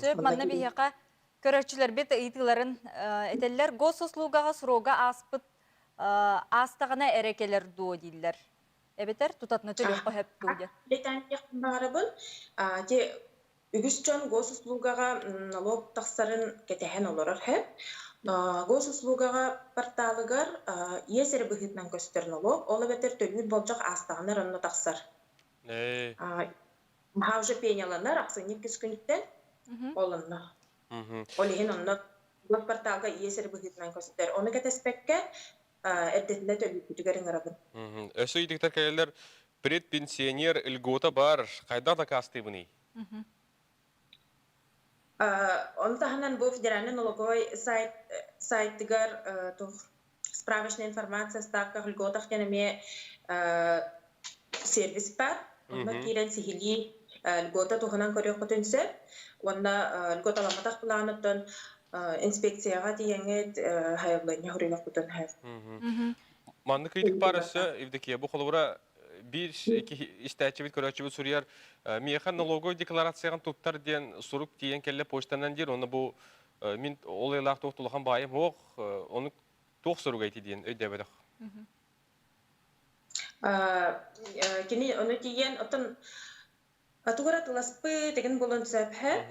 Сөп, манна биһиэхэ көрөөччүлэрбит ыйытыыларын этэллэр. Госуслугаҕа срога ааспыт аастаҕына эрэ кэлэр дуо дииллэр. Эбэтэр тутатына төлүөххэ сөп дуу диэн. Баҕарабын. Те үгүс дьон госуслугаҕа налог тахсарын кэтэһэн олорор һэ. Госуслугаҕа порталыгар иэс эрэ быһыытынан көстөр налог, ол эбэтэр төлүүр болдьох аастаҕына эрэ онно тахсар. Маһа уже пеняланар ахсынньы иккис күнүттэн ол онно. Ол иһин онно порталга иэс эрэ быһыытынан көстөр. Ону кэтэспэккэ эрдэтинэ төлүүргүтүгэр ыҥырабын. Өссө ыйытыктар кэлэллэр предпенсионер льгота бар, хайдах дакаастыыбыный? Ону таһынан бу федеральный налоговой сайт сайтыгар справочная информация ставках льготах диэн эмиэ сервис бар. Онно киирэн сиһилии льгота туһунан көрүөххүтүн сөп. Уонна льготаламматах былааныттан инспекцияҕа тиийэҥҥит хайалланньа хоруйуохпутун сөп. Маннык ыйытык баар өссө, Евдокия, бу холобура биир истээччибит, көрөөччүбүт суруйар, миэхэ налоговый декларацияҕын туттар диэн сурук тиийэн кэллэ почтанан диир, онно бу мин ол ыйлаах туох улахан баайым суох, ону туох суругай ити диэн өйдөөбөтөх. Кини ону тиийэн, оттон Тугу эрэ атыыласпыт игин буолуон сөп һэ.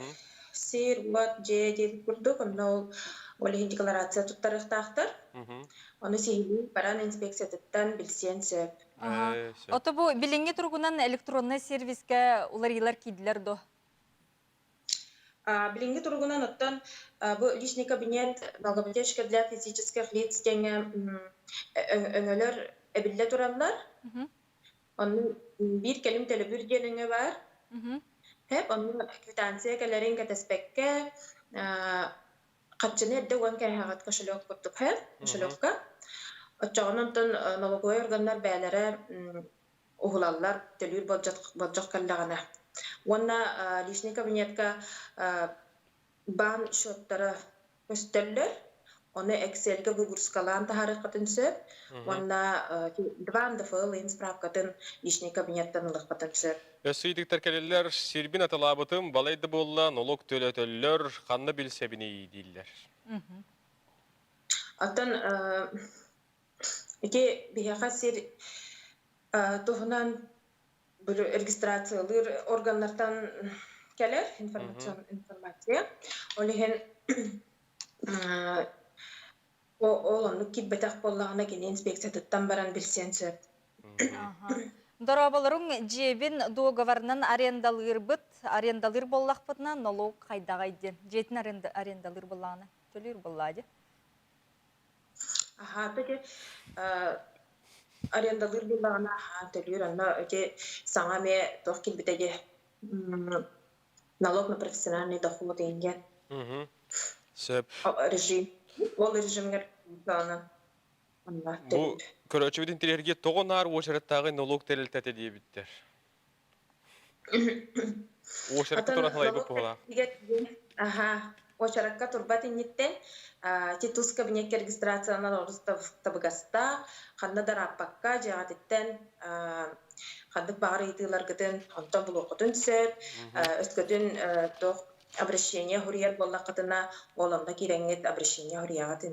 Сир, уот, дьиэ диэбит курдук, онно ол ол иһин декларация туттарыахтаахтар. Ону сиһилии баран инспекциятыттан билсиэн сөп. Ото бу билиҥҥи туругунан электроннай сервискэ уларыйыылар киирдилэр дуо? Билиҥҥи туругунан оттон бу личный кабинет налогоплательщика для физических лиц диэҥҥэ өҥөлөр эбиллэ тураллар. Онно биир кэлим төлөбүр диэн өҥө баар. Һэп, онно квитанция кэлэрин кэтэспэккэ, харчыны эрдэ уган кээһэҕит кошелек курдук һэ, кошелекка. Оччоҕуна онтон налоговай органнар бэйэлэрэ уһулаллар, төлүүр болдьох кэллэҕинэ. Уонна личный кабинетка баан счеттара көстөллөр. Ону Excel-гэ выгрузкалаан таһаарыаххытын сөп. Уонна 2 НДФЛ иһин справкатын личный кабинеттан ылыаххытын сөп. Өссө ыйытыктар кэлэллэр. Сирбин атылаабытым, балай да буолла, нолуок төлөтөллөр, ханна билсэбиний дииллэр. Оттон ити биһиэхэ сир туһунан регистрациялыыр органнартан кэлэр информация. Ол иһин ол оннук киирбэтэх буоллаҕына кини инспекциятыттан баран билсиэн сөп. Дорооболоруҥ дьиэбин дуогабарынан арендалыырбыт, арендалыыр буоллахпытына налог хайдаҕай диэн. Дьиэтин арендалыыр буоллаҕына төлүүр буоллаа дии. Аһаата ити арендалыыр буоллаҕына аһаан төлүүр, онно ити саҥа эмиэ туох киирбитэ дии налог на профессиональный доход диэн Сөп. Режим. Ол режимҥэр онно Бу көрөөччүбүт интэриэһиргиэ тоҕо наар уочараттааҕы налог тэрилтэтэ диэбиттэр. Уочаракка Оттон туран халайбыт налог буолаах. Аха, уочаракка турбат инниттэн ити тус кабинекка регистрациянан олус табыгастаах, ханна да ырааппакка дьиэҕититтэн ханнык баҕар ыйытыыларгытын онтон булуоххутун сөп. Өскөтүн туох обращение суруйар буоллаххытына, ол онно киирэҥҥит обращение суруйаҕыт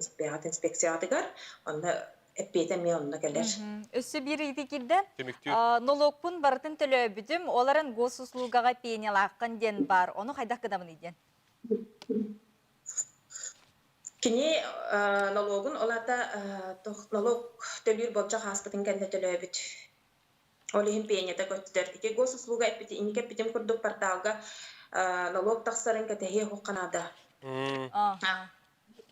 инспекцияҕытыгар, онно эппиэтэ эмиэ онно кэлэр. Өссө биир ыйытыы киирдэ. Түмүктүүр. Нолуокпун барытын төлөөбүтүм, ол эрэн госуслугаҕа пенялааххын диэн баар. Ону хайдах гынабыный диэн. Кини нолуогун ол аата налог төлүүр болдьох ааспытын кэннэ төлөөбүт. Ол иһин пенята көттөр. Ити госуслуга эппити, инники эппитим курдук порталга налог тахсарын кэтэһиэ уһукка наада.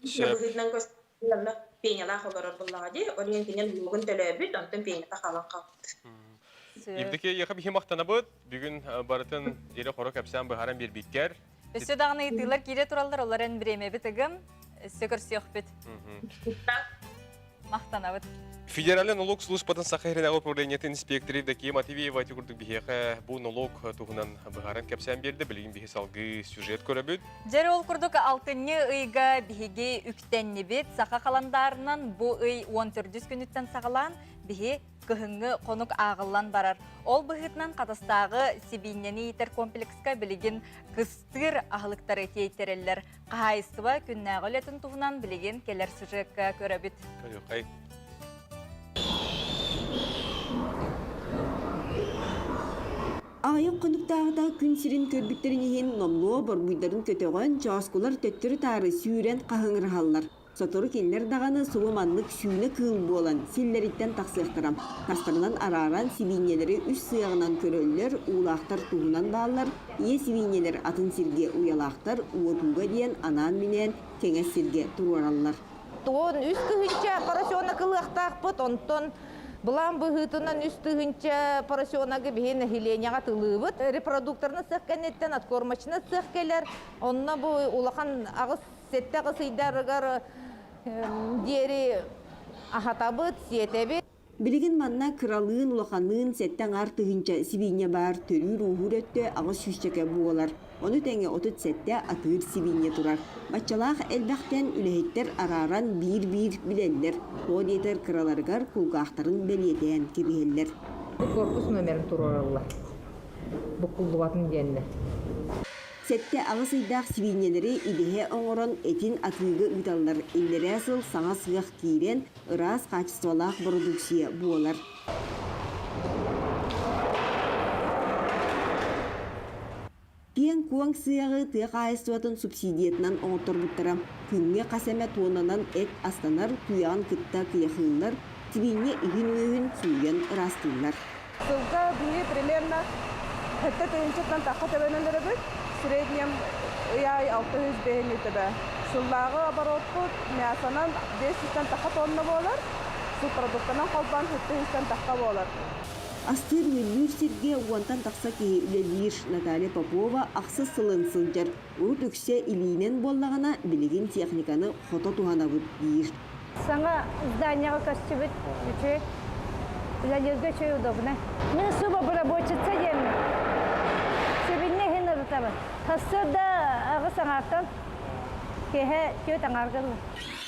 Быһыытынан көстөр пенялаах олорор буоллаҕа дии. Ол иһин кини налогун төлөөбүт, онтон пенята хаалан хаалбыт. Евдокия яха биһи махтанабыт. Бүгүн барытын ире-хоро кэпсээн быһааран биэрбиккэр. Өссө даҕаны ыйытыылар киирэ тураллар, олор эн бириэмэбит ыгым, өссө көрсүөхпүт. Махтанабыт. Федеральный налог службатын Саха сиринээҕи управлениетын инспекторы Евдокия Матвеева ити курдук биһиэхэ бу налог туһунан быһааран кэпсээн биэрдэ. Билигин биһи салгыы сюжет көрөбүт. Дьэр ол курдук алтынньы ыйга биһиги үктэннибит. Саха халандаарынан бу ый 14 күнүттэн саҕалаан биһи кыһыҥҥы хонук ааҕыллан барар. Ол быһыытынан Хатастааҕы сибиинньэни иитэр комплекска билигин кыстыыр аһылыктары тиэйтэрэллэр. Хаһаайыстыба күннээҕи үлэтин туһунан билигин кэлэр сюжекка көрөбүт. Көрүөххэй. Аҕыйах хонуктааҕыта күн сирин көрбүттэрин иһин номнуо борбуйдарын көтөҕөн, чооскулар төттөрү-таары сүүрэн хаһыҥырыһаллар. Сотору кинилэр даҕаны субу маннык сүүнэ кыыл буолан, силлэриттэн тахсыахтара. Тастарынан арааран сибиинньэлэри үс сыаҕынан көрөллөр, уулаахтар туһунан бааллар, ийэ сибиинньэлэр атын сиргэ уйалаахтар, уотууга диэн анаан-минээн кэҥэс сиргэ туруораллар. 13 тыһыынча поросенок ылыахтаахпыт, онтон былаан быһыытынан 3 тыһыынча поросеногы биһи нэһилиэнньэҕэ тылыыбыт. Репродукторный цех кэнниттэн откормочный цех кэлэр. Онно бу улахан аҕыс сэттэ аҕыс ыйдарыгар диэри аһатабыт, сиэтэбит. Билигин манна кыралыын, улаханныын 7,5 тыһыынча сибиинньэ баар, төрүүр-ууһуур өттө аҕыс сүүсчэкэ буолар. Ону тэҥэ 37 атыыр сибиинньэ турар. Баччалаах элбэхтэн үлэһиттэр арааран биир-биир билэллэр. Тоҕо диэтэр кыраларыгар кулгаахтарын бэлиэтээн кэбиһэллэр. Бу корпус номерын туруораллар. Буккуллубатын диэннэр. 7-8 ыйдаах сибиинньэлэри идэһэ оҥорон этин атыыга ыыталлар. Иллэрээ сыл саҥа сыах киирэн, ыраас хаачыстыбалаах бородууксуйа буолар. Киэҥ-куоҥ сыаҕы тыа хаһаайыстыбатын субсидиятынан оҥотторбуттара. Күҥҥэ хас эмэ туоннанан эт астанар, күйэҕин кытта кыйахыыллар, сибиинньэ иһин-үөһүн сууйан ыраастыыллар. Сылга биһиги примерно 7 тыһыынчаттан тахха төбөнөн өрөбүт, среднем ый аайы 600 бэһин төбө. Сыллааҕы оборотпут мясонан 500-тан тахха тонна буолар, субпродуктанан холбоон 700-тан тахха буолар. Астыыр-үөллүүр сиргэ уонтан тахса киһи үлэлиир. Наталья Попова ахсыс сылын сылдьар. Урут үксэ илиинэн буоллаҕына, билигин техниканы хото туһанабыт диир. Саҥа зданияҕа көстүбүт үчүгэй. Үлэлииргэ үчүгэй удобно. Мин субобработчица диэммин. Сибинньэ иһин ырытабын. Сарсыарда 8 аҥаартан киэһэ 4 аҥаарга дылы.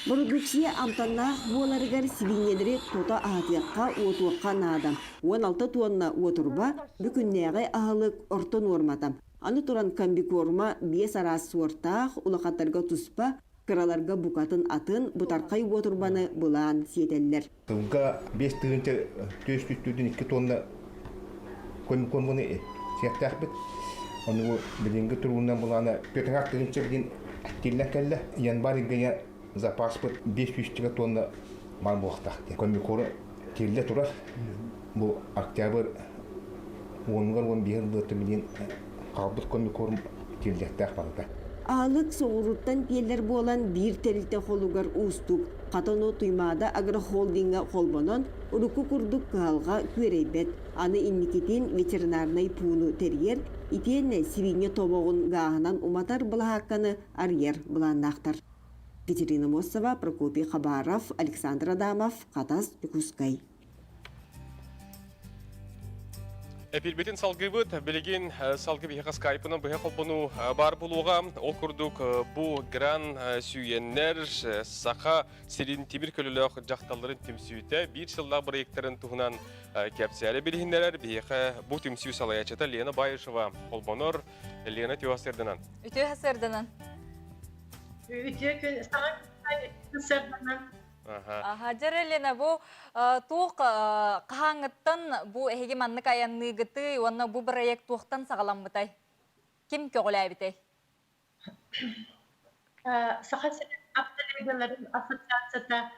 Бородууксуйа амтаннаах буоларыгар сибиинньэлэри тута аһатыахха, уотуохха наада. 16 туонна уотурба, бүгүннээҕи аһылык орто нуормата. Аны туран комбикорма биэс араас суортаах, улахаттарга туспа, кыраларга букатын атын, бытархай уотурбаны былаан сиэтэллэр. Сылга 5402 тонна комбикорманы сиэхтээхпит. Ону бу билиҥҥи туругунан былаана 4 тыһыынча билин тиллэн кэллэ. Январь ыйга запаспыт 500 тонна баар буолуохтаах. Комбикорм тиллэ турар. Бу октябрь уонугар 11 быата билин хаалбыт комбикорм тиллиэхтээх барыта. Аһылык соҕурууттан тиэллэр буолан биир тэрилтэ холугар уустук. Хата ону Туймаада агрохолдиҥҥа холбонон, урукку курдук кыһалҕа күөрэйбэт. Аны инникитин ветеринарнай пууну тэрийэр, итиэннэ сибиинньэ тобоҕун гааһынан уматар былаһаакканы арыйар былааннаахтар. Екатерина Мосова, Прокопий Хабаров, Александр Адамов, Хатас, Дьокуускай. Эпилбитин салгыыбыт. Билигин салгы биһиэхэ скайпынан быһа холбонуу баар буолуоҕа. Ол курдук бу гран сүүйэннэр Саха сирин тимир көлөлөөх дьахталларын түмсүүтэ биир сыллаах бырайыактарын туһунан кэпсээри билиһиннэрэр. Биһиэхэ бу түмсүү салайааччыта Лена Баишева холбонор. Лена үтүө сырданан. Үтүө сырданан. Үтүө күн саҥа сырданан. Аха, дьэ Лена, бу туох хаһааҥҥыттан бу эһиги маннык айанныыгытый уонна бу проект туохтан саҕаламмытай? Ким көҕүлээбитэй? Саха сирин автолюбителларын ассоциацията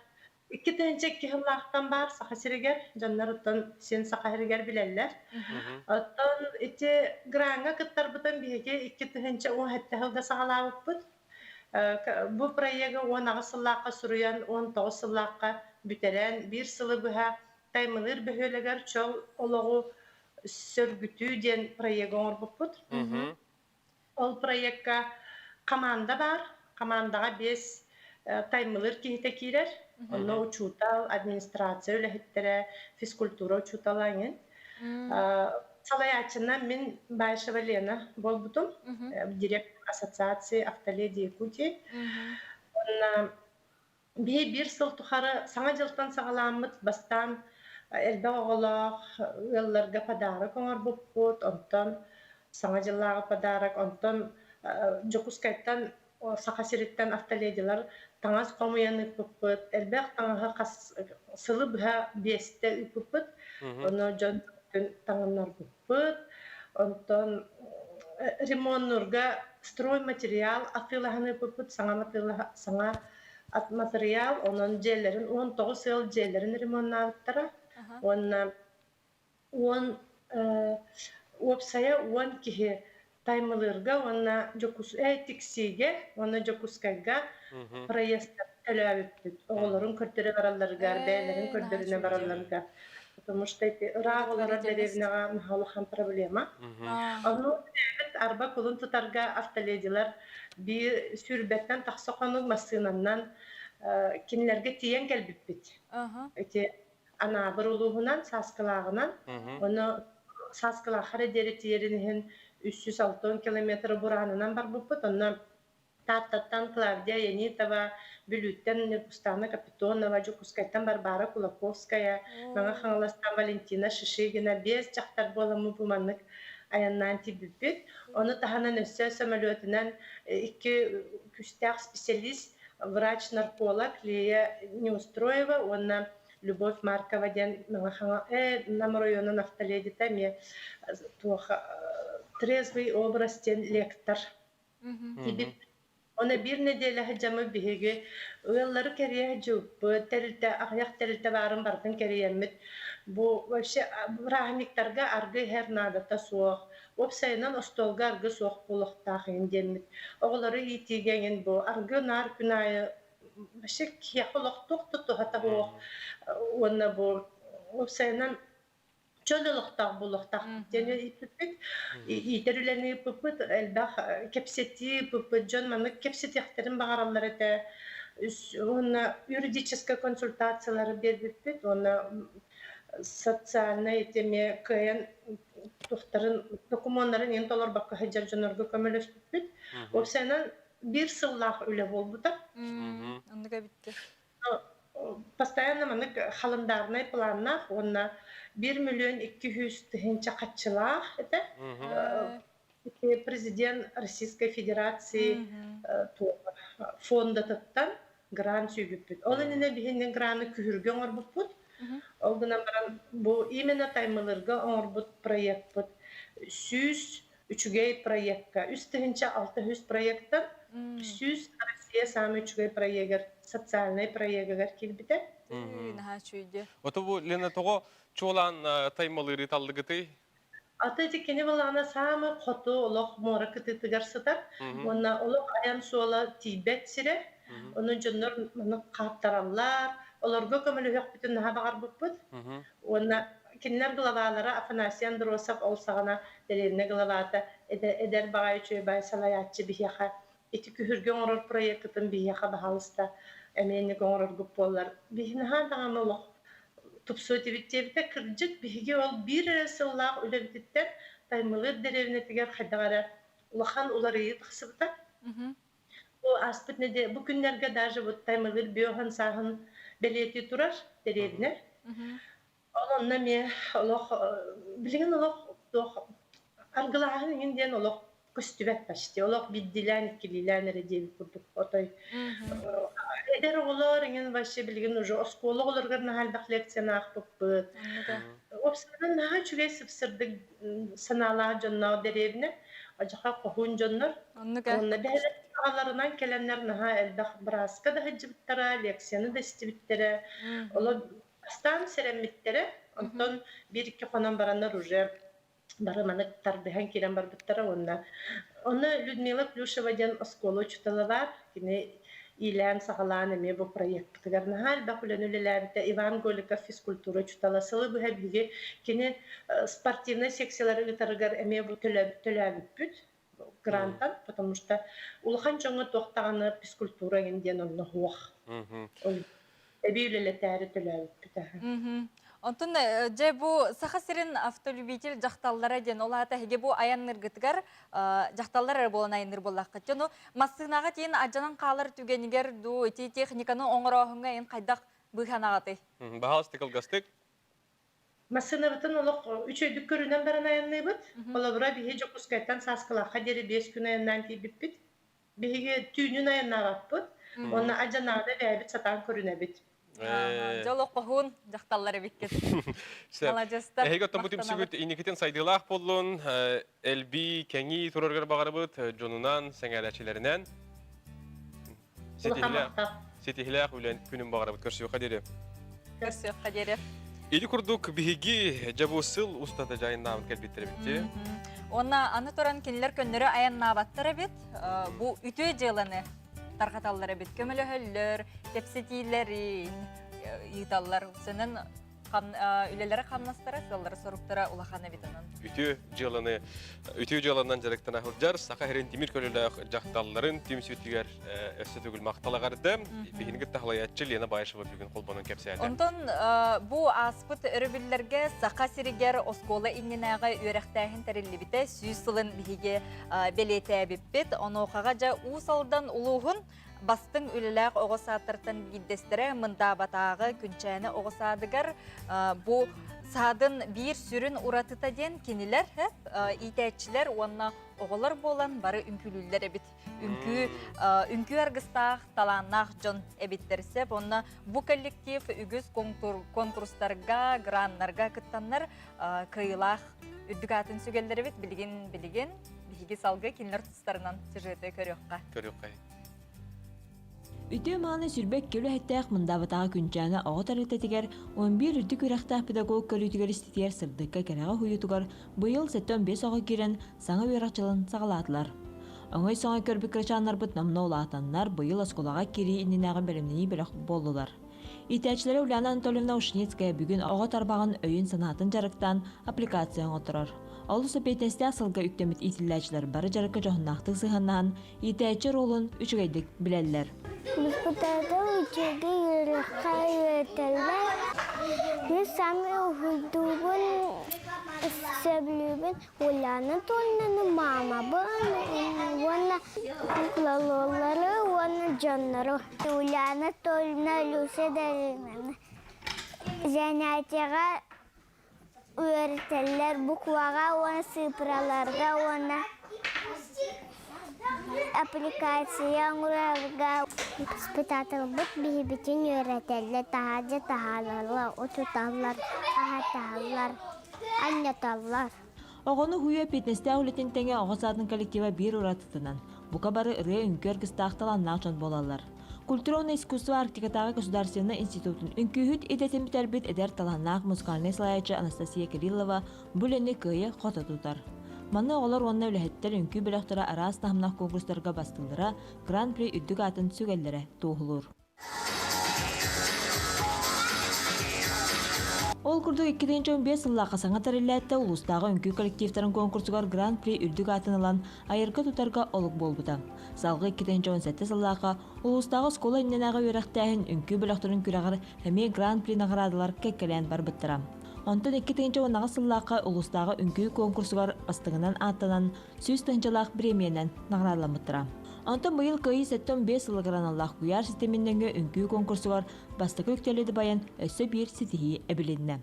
2002 сыллаахтан баар Саха сиригэр, дьоннор оттон син Саха сиригэр билэллэр. Оттон ити граҥҥа кыттарбытын биһиги 2017 сылга саҕалаабыппыт. Бу проегы 18 сыллаахха суруйан, 19 сыллаахха бүтэрэн, биир сылы быһа Таймылыыр бөһүөлэгэр чөл олоҕу Сөргүтүү диэн проегы оҥорбуппут. Ол проекка команда баар. Командаҕа биэс таймылыыр киһитэ киирэр. Онно учуутал, администрация үлэһиттэрэ, физкультура учуутала эҥин. Салайааччынан мин Баишева Лена буолбутум. Директор Ассоциации автоледи Якутии. Уонна Биһи биир сыл тухары Саҥа дьылтан саҕалааммыт бастаан элбэх оҕолоох ыалларга подарок оҥорбуппут, онтон Саҥа дьыллааҕы подарок, онтон Дьокуускайтан Саха сириттэн автоледилар таҥас хомуйан ыыппыппыт, элбэх таҥаһы хас сылы быһа биэстэ ыыппыппыт, ону дьон таҥыннарбыппыт, онтон ремоннуурга стройматериал атыылаһан ыыппыппыт, саҥа саҥа матырыйаал, онон дьиэлэрин 19 ыал дьиэлэрин ремоннаабыттара уонна уон уопсайа 10 киһи Таймылыырга уонна Тиксиигэ уонна Дьокуускайга проездтар төлөөбүппүт. Оҕолорун көрдөрө баралларыгар, бэйэлэрин көрдөрүнэ баралларыгар. Потому что ити ыраах олорор дэриэбинэҕэ наһаа улахан проблема. Ону арба кулун тутарга автоледилар биир сүүрбэттэн тахса хонук массыынаннан кинилэргэ тиийэн кэлбиппит. Ити Анаабыр улууһунан, Сааскылааҕынан, ону Сааскылаахха эрэ диэри тиийэрин иһин 360 километр бураанынан барбыппыт. Онно Тааттаттан Клавдия Янитова, Бүлүүттэн Ньургустаана Капитонова, Дьокуускайтан Варвара Кулаковская, Мэҥэ Хаҥаластан Валентина Шишигина биэс дьахтар буоламмыт бу маннык айаннаан тиийбиппит. Ону таһынан өссө самолетунан икки күүстээх специалист, врач-нарколог Лея Неустроева уонна Любовь Маркова диэн Мэҥэ Нам оройуонун автоледита эмиэ туох трезвый образ диэн лектор Оны биир нэдиэлэ сылдьаммыт биһиги ыаллары кэрийэ сылдьыбыппыт, тэрилтэ аҕыйах тэрилтэ баарын барытын кэрийэммит. Бу вообще бырааһынньыктарга аргы иһэр наадата суох. Уопсайынан остуолга аргы суох буолуохтаах иһин диэммит. Оҕолору иитиигэ эҥин бу аргы наар күн аайы вообще киһиэхэ олох туох да туһата суох уонна бу уопсайынан чөл олохтоох буолуохтаахпыт диэн ииппиппит. Иитэр үлэни ыыппыппыт, элбэх кэпсэтии ыыппыппыт. Дьон маннык кэпсэтиэхтэрин баҕараллар этэ. Уонна юридическай консультациялары биэрбиппит уонна социальнай эмиэ кыайан туохтарын докумуоннарын иһин толорбокко сылдьар дьоннорго көмөлөспүппүт. Уопсайынан биир сыллаах үлэ буолбута. Оннук эбитти. Постоянно маннык халандаарынай планнаах уонна 1 200 000 хаччылаах этэ. Президент Российской Федерации фондатыттан грант сүүйбүппүт. Ол иннинэ биһиги граны күһүргэ оҥорбуппут. Ол гынан баран бу именно Таймылырга оҥорбут проекпыт 100 үчүгэй проекка 3600 проекттан 100 Россия самый үчүгэй проегар социальный проегыгар киирбитэ. Наһаа үчүгэй. Ото бу Лена тоҕо чуолаан Таймылыыры таллыгытый? Аты ити кини былаана саамай хоту олох муора кытыытыгар сытар уонна олох айан суола тиийбэт сирэ. Онон дьоннор маны хааттараллар, олорго көмөлөһүөхпүтүн наһаа баҕарбыппыт. Уонна кинилэр главалара Афанасий Андросов ол саҕана дэриэбинэ главата эдэр баҕайы үчүгэй баай салайааччы биһиэхэ ити күһүргэ оҥорор проеккытын биһиэхэ баһаалыста эмиэ инник оҥороргут буоллар биһи наһаа даҕаны олох тупсуо этибит диэбитэ. Кырдьык биһиги ол биир эрэ сыллаах үлэбититтэн Таймылыыр дэриэбинэтигэр хайдах эрэ улахан уларыйыы тахсыбыта. Бу ааспыт нэдиэлэ бу күннэргэ даже вот Таймылыыр биоһан сааһын бэлиэтии турар дэриэбинэ. Ол онно эмиэ олох билигин олох туох аргылааһын иҥин диэн олох көстүбэт почти. Олох биирдиилээн, иккилиилээн эрэ диэбит курдук отой эдэр оҕолор иҥин вообще билигин уже оскуола оҕолоругар наһаа элбэх лекцияны аахпыппыт. Уопсайынан наһаа үчүгэй сып-сырдык санаалаах дьонноох дэриэбинэ, адьаха хоһуун дьоннор. Уонна бэйэлэрин аҕаларынан кэлэннэр наһаа элбэх бырааска да сылдьыбыттара, лекцияны да истибиттэрэ. Олор бастаан сэрэммиттэрэ, онтон биир-икки хонон бараннар уже бары маны тардыһан киирэн барбыттара уонна онно Людмила Плюшева диэн оскуола учуутала баар. Кини Иилээн-саҕалаан эмиэ бу проекпытыгар наһаа элбэх үлэни үлэлээбитэ. Иван Голиков физкультура учуутала сылы быһа биһиги кини спортивнай секциялары ыытарыгар эмиэ бу төлөөбүппүт грантан, потому что улахан дьоҥҥо туох даҕаны физкультура эҥин диэн онно суох. Эбии үлэлэтээри төлөөбүппүт. Онтон дьэ бу Саха сирин автолюбитель дьахталлара диэн ол аата эһиги бу айанныргытыгар дьахталлар эрэ буолан айанныр буоллаххыт. Дьону массыынаҕа тиийэн адьанан хаалар түгэнигэр дуу ити техниканы оҥорооһуҥҥа эн хайдах быыһанаҕытый? Баһаалыста кылгастык. Массыынабытын олох үчүгэйдик көрүнэн баран айанныыбыт. Холобура, биһи Дьокуускайтан Сааскылаахха диэри 5 күн айаннаан тиийбиппит. Биһиги түүнүн айаннаабаппыт. Уонна адьанаада бэйэбит сатаан көрүнэбит. Дьол хоһуун дьахталлар эбиккит. Маладьыстар. Эһиги оттон бу түмсүгүт инникитин сайдыылаах буоллун, элбии, кэҥии турарыгар баҕарабыт дьонунан, сэҥээрээччилэринэн. Ситиһилээх үлэн күнүн баҕарабыт. Көрсүөххэ диэри. Көрсүөххэ диэри. Ити курдук биһиги дьэ бу сыл устата дьайыннаабыт кэлбиттэр эбит. Уонна аны туран кинилэр көннөрү айаннаабаттар эбит. Бу үтүө дьыаланы тарҕаталлар эбит. Көмөлөһөллөр, кэпсэтиилэрин ыыталлар. Сэнэн үлэлэрэ хамнастара, сыаллара соруктара улахан эбит онон. Үтүө дьыаланы үтүө дьыаланан дьарыктана сылдьар Саха сирин тимир көлөлөөх дьахталларын түмсүүтүгэр өссө төгүл махтал аҕарды. Биһиги кытта халайааччы Лена Баишева бүгүн холбонон кэпсээтэ. Онтон бу ааспыт өрөбүллэргэ Саха сиригэр оскуола иннинээҕи үөрэхтээһин тэриллибитэ 100 сылын биһиги бэлиэтээбиппит. Онуохаҕа дьэ Уус Алдан улууһун Бастыҥ үлэлээх оҕо саадтартан биирдэстэрэ Мындаабатааҕы Күнчээнэ оҕо саадыгар бу саадын биир сүрүн уратыта диэн кинилэр иитээччилэр уонна оҕолор буолан бары үҥкүүлүүллэр эбит. Үҥкүү үҥкүү аргыстаах, талааннаах дьон эбиттэр сөп. Онно бу коллектив үгүс конкурстарга, граннарга кыттаннар кыайыылаах үрдүк аатын сүгэллэр эбит. Билигин билигин биһиги салгыы кинилэр тустарынан сюжеты көрүөххэ. Көрүөххэ. Үтүө мааны сүрбэк үлэһиттээх Мындаабатааҕы Күнчээнэ оҕо тэрилтэтигэр 11 үрдүк үөрэхтээх педагог көрүүтүгэр иститигэр сырдыкка кэрэҕэ уһуйуутугар быйыл 75 оҕо киирэн саҥа үөрэх дьылын саҕалаатылар. Оҥой-соҥой көрбүт кырачааннарбыт номнуо улаатаннар быйыл оскуолаҕа киирии иннинээҕи бэлэмнэнии бөлөх буоллулар. Иитээччилэрэ Ульяна Анатольевна Ушницкая бүгүн оҕо тарбаҕын өйүн-санаатын дьарыктаан аппликация оҥотторор. Олус эппиэтинэстээх сылга үктэммит иитиллээччилэр бары дьарыкка дьоһуннаахтык сыһыаннаһан, иитээччи оруолун үчүгэйдик билэллэр. Воспитатель үчүгэй үөрэххэ үөрэтэллэр. Мин саамай уһуйдуубун, сөбүлүүбүн Уляна Анатольевнаны маамабын уонна куклалоллары уонна дьоннору. Уляна Анатольевна Люся Дариновна занятиеҕа үөрэтэллэр букваҕа уонна цифраларга уонна аппликация оҥорорго воспитателбыт биһибитин үөрэтэллэр таһаадьа таһаараллар утуталлар аһаталлар анньаталлар. Оҕону уһуйуу эппиэтинэстээх үлэтин тэҥэ оҕо саадын коллектива биир уратытынан, бука бары ырыа-үҥкүү аргыстаах талааннаах дьон буолаллар. Культура уонна искусство Арктикатааҕы государственнай институтун үҥкүүһүт идэтин бүтэрбит эдэр талааннаах музыкальнай салайааччы Анастасия Кириллова бу үлэни кыайа-хото тутар. Манна оҕолор уонна үлэһиттэр үҥкүү бөлөхтөрө араас таһымнаах конкурстарга бастыыллара, Гран-при үрдүк аатын сүгэллэрэ туоһулуур. Ол курдук 2015 сыллаахха саҥа тэриллээттэ улуустааҕы үҥкүү коллективтарын конкурсугар Гран-при үрдүк аатын ылан айарга-тутарга олук буолбута. Салгыы 2017 сыллаахха улуустааҕы оскуола иннинээҕи үөрэхтээһин үҥкүү бөлөхтөрүн күрэҕэр эмиэ Гран-при наҕараадалар кэккэлээн барбыттара. Онтон 2018 сыллаахха улуустааҕы үҥкүү конкурсугар бастыҥынан ааттанан 100 тыһыынчалаах бириэмийэнэн наҕараадаламмыттара. Онтон быйыл Кыайыы 75 сылыгар аналлаах куйаар ситимин нөҥүө үҥкүү конкурсугар бастакы үктэли дабайан өссө биир ситиһии эбилиннэ.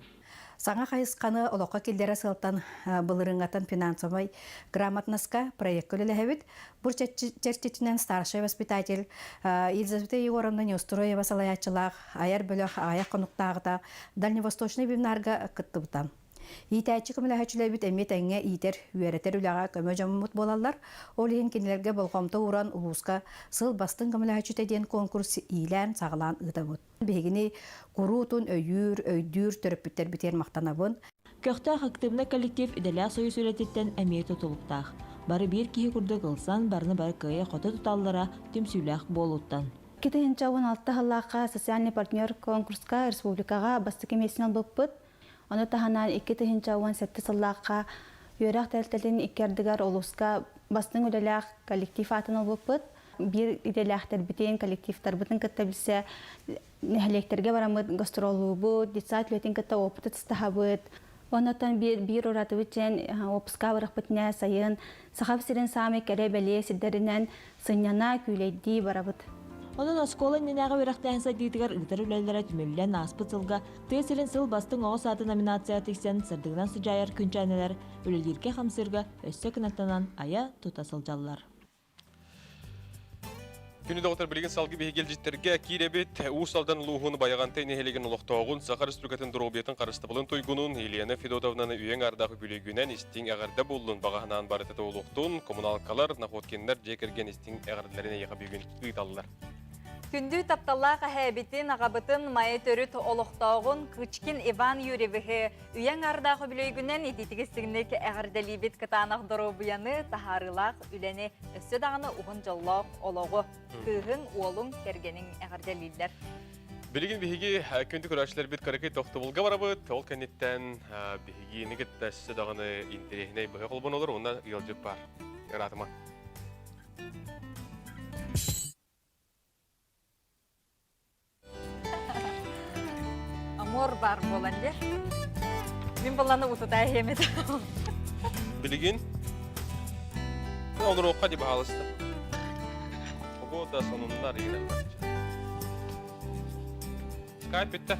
Саҥа хайысханы олоххо киллэрэ сылтан былырыыҥҥаттан финансовай грамотноска проекка үлэлэһэбит. Бу чэрчитинэн старшай воспитатель Елизавета Егоровна Неустроева салайааччылаах айар бөлөх аҕыйах хонуктааҕыта Дальневосточный вебинарга кыттыбыта. Иитээччи көмөлөһөөччүлэрбит эмиэ тэҥҥэ иитэр, үөрэтэр үлэҕэ көмө дьоммут буолаллар. Ол иһин кинилэргэ болҕомто ууран улууска сыл бастыҥ көмөлөһөөччүтэ диэн конкурс иилээн-саҕалаан ыытабыт. Биһигини куруутун өйүүр, өйдүүр төрөппүттэрбитигэр махтанабын. Көхтөөх активнай коллектив идэлээх союз үлэтиттэн эмиэ тутулуктаах. Бары биир киһи курдук ылсан, барыны бары кыайа-хото туталлара түмсүүлээх буолууттан. 2016 сыллаахха социальный партнер конкурска республикаҕа бастакы миэстэни ылбыппыт. Ону таһынан 2017 сыллаахха үөрэх тэрилтэтин икки ардыгар улууска бастыҥ үлэлээх коллектив аатын ылбыппыт. Биир идэлээхтэрбитин, коллективтарбытын кытта билсэ нэһилиэктэргэ бараммыт гастроллуубут, детсад үлэтин кытта опыт атастаһабыт. Оннуттан биир, биир уратыбыт диэн уоппуска барахпытына сайын Саха сирин саамай кэрэ-бэлиэ сирдэринэн сынньана, күүлэйдии барабыт. Онон оскуола иннинээҕи үөрэхтээһин сайдыытыгар ыытар үлэлэрэ түмүллэн ааспыт сылга тыа сирин сыл бастыҥ оҕо саада номинацияҕа тиксэн сырдыгынан сыдьаайар күнчээнэлэр үлэлииргэ-хамсыырга өссө кынаттанан айа-тута сылдьаллар. Күнү доҕоттор билигин салгы биһиги илдьиттэргэ киирэбит. Уус Алдан улууһун Байаҕантай нэһилиэгин олохтооҕун Саха Республикатын доруобуйатын харыстабылын туйгунун Елена Федотовнаны үйэҥ ардаах үбүлүөйгүнэн истиҥ эҕэрдэ буоллун баҕаһынаан барыта туолуохтун коммуналкалар, Находкиннар дьиэ кэргэн истиҥ эҕэрдэлэрин эйиэхэ бүгүн ыыталлар. Күндү тапталлаах эһээбитин, аҕабытын Майа төрүт олохтооҕун Кычкин Иван Юрьевиһы үйэҥ ардаах үбүлүөйгүнэн итиитик истиҥник эҕэрдэлиибит кытаанах доруобуйаны, таһаарыылаах үлэни, өссө даҕаны уһун дьоллоох олоҕу кыыһыҥ, уолуҥ, кэргэниҥ эҕэрдэлииллэр. Билигин биһиги күндү көрөөччүлэрбит кыракый тохтобулга барабыт. Ол кэнниттэн биһигини кытта өссө даҕаны интэриэһинэй быһа холбонолор уонна ыалдьыт баар. Ыраатыма. Амур бар буолан дьэ. Мин булланы утута иһиэмит. Билигин олоруохха ди баһаалыста. Погода сонуннар иинэн Скайп бүттэ.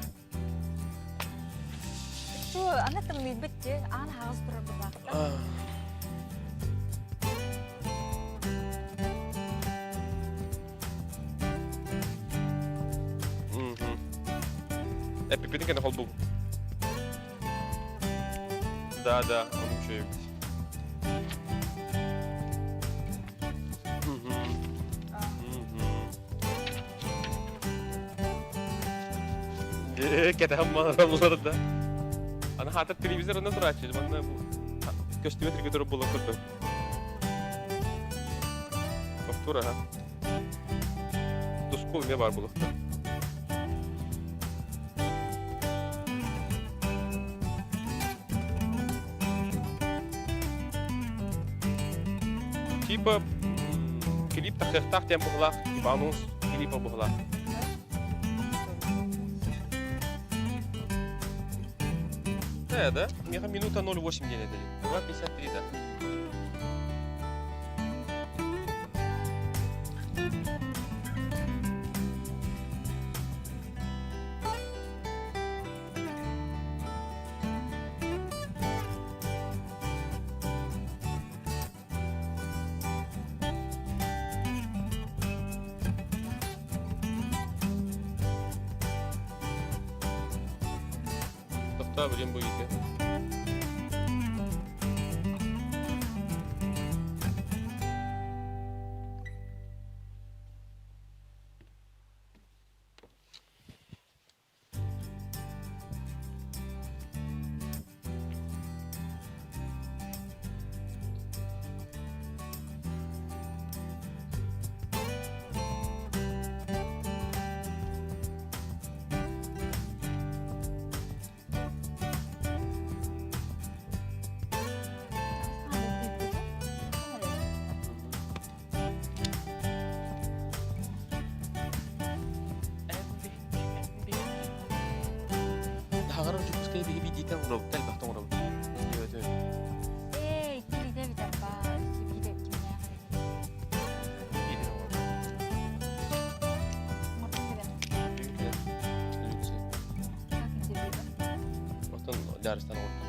Ту аны тымныйбыт ди аан хаҕыс турар быһаахта. Эппиппитин кэнэ холбуу. Да, да, он үчүгэй. Кэтэһэн маҕараллар да. Аны хаатар телевизор онно турааччы. Манна бу көстүбэт иргэ турар буолан көрдüm. Тохтуур аха. Тускул эмиэ баар буолуохтаах. Типа клип тахсыахтаах диэн быһылаах, типа анонс клипа быһылаах. Да, да. Миэхэ минута 0,8 диэн этэ. 2,53 да. Тохтоо билим бу иитэ. Таһаҕарар Дьокуускай биһи биирдиитэ оҥоробут, элбэхтэ оҥоробут. Эй, кириде битэр баар, сибиире кимнээх Оттон дьаарыстан оҥордум.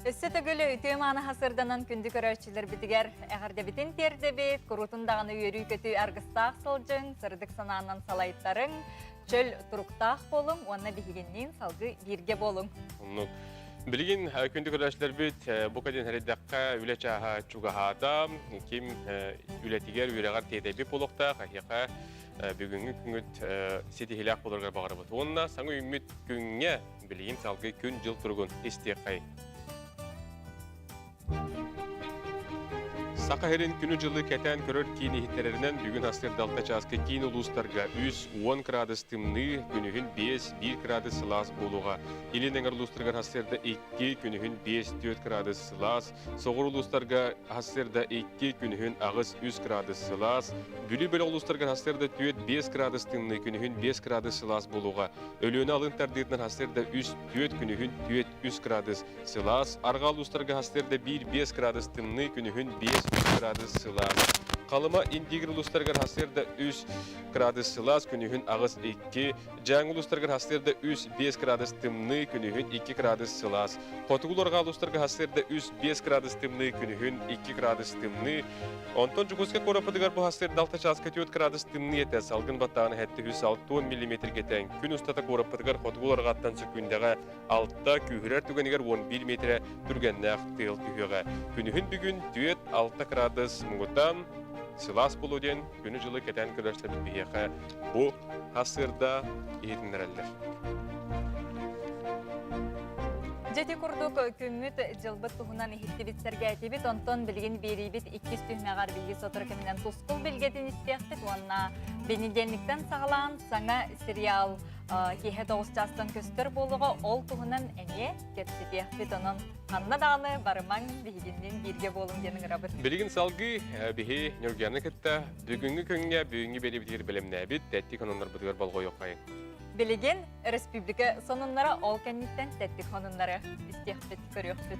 Өссө төгүл үтүө мааны хасырданан күндү көрөөччүлэрбитигэр эҕэрдэбитин тиэрдэбит, куруутун даҕаны үөрүү-көтүү аргыстаах сылдьыҥ, сырдык санаанан салайтарыҥ, чөл туруктаах буолуҥ уонна биһигинниин салгыы бииргэ буолуҥ. Оннук. Билигин күндү көрөөччүлэрбит бу кэлин эрэйдэххэ үлэ чааһа чугаһаата. Ким үлэтигэр, үөрэҕэр тиэтэйбит буолуохтаах, эһиэхэ бүгүҥҥү күҥүт ситиһиилээх буоларыгар баҕарабыт. Уонна саҥа үүммүт күҥҥэ билигин салгыы күн-дьыл туругун истиэххэй. Саха сирин күнү-дьылы кэтээн көрөр киин иһиттэрэринэн бүгүн астыыр далта чааска киин улуустарга 3-10 градус тымныы, күнүһүн 5-1 градус сылаас буолуоҕа. Илин эҥэр улуустарыгар сарсыарда 2, күнүһүн 5-4 градус сылаас, соҕуруу улуустарга сарсыарда 2, күнүһүн 8-3 градус сылаас, Бүлүү бөлөх улуустарыгар сарсыарда 4-5 градус тымныы, күнүһүн 5 градус сылаас буолуоҕа. Өлүөнэ алын тардыытынан сарсыарда 3-4, күнүһүн 4-3 градус Сылаас, арҕаа улуустарга сарсыарда 1-5 градус тымныы, күнүһүн 5-3 градус сылаас. Халыма Индигир улуустарыгар сарсыарда 3 градус сылаас, күнүһүн 8-2. Дьааҥы улуустарыгар сарсыарда 3-5 градус тымныы, күнүһүн 2 градус сылаас. Хотугу арҕаа улуустарга сарсыарда 3-5 градус тымныы, күнүһүн 2 градус тымныы. Онтон Дьокуускай куораппытыгар бу сарсыарда 6 чааска 4 градус тымныы этэ, салгын баттаҕына 760 миллиметргэ тэҥ. Күн устата куораппытыгар хотугу арҕааттан сөкүүндэҕэ 6, күүһүрэр түгэнигэр 11 миэтэрэ түргэннээх тыал түһүөҕэ. Күнүһүн бүгүн 4-6 кыраадыс муҥутаан сылаас буолуо диэн күнү-дьылы кэтээн көрөрсөбүт биһиэхэ бу сарсыарда иһитиннэрэллэр. Дьэти курдук күммүт дьылбыт туһунан иһиттибит сэргээтибит, онтон билигин биэриибит иккис түһүмэҕэр биһиги сотору кэминэн тускул билгэтин истиэхпит уонна бэнидиэнниктэн саҕалаан саҥа сериал киэһэ тоҕус чаастан көстөр буолуоҕа, ол туһунан эмиэ кэпсэтиэхпит. Онон ханна даҕаны барымаҥ, биһигинниин бииргэ буолуҥ диэн ыҥырабыт. Билигин салгыы биһи Ньургуяны кытта бүгүҥҥү күҥҥэ бүгүҥҥү биэриибитигэр бэлэмнээбит тэттик сонуннарбытыгар болҕойуоххайыҥ. Билигин республика сонуннара ол кэнниттэн тэттик сонуннары истиэхпит, көрүөхпүт.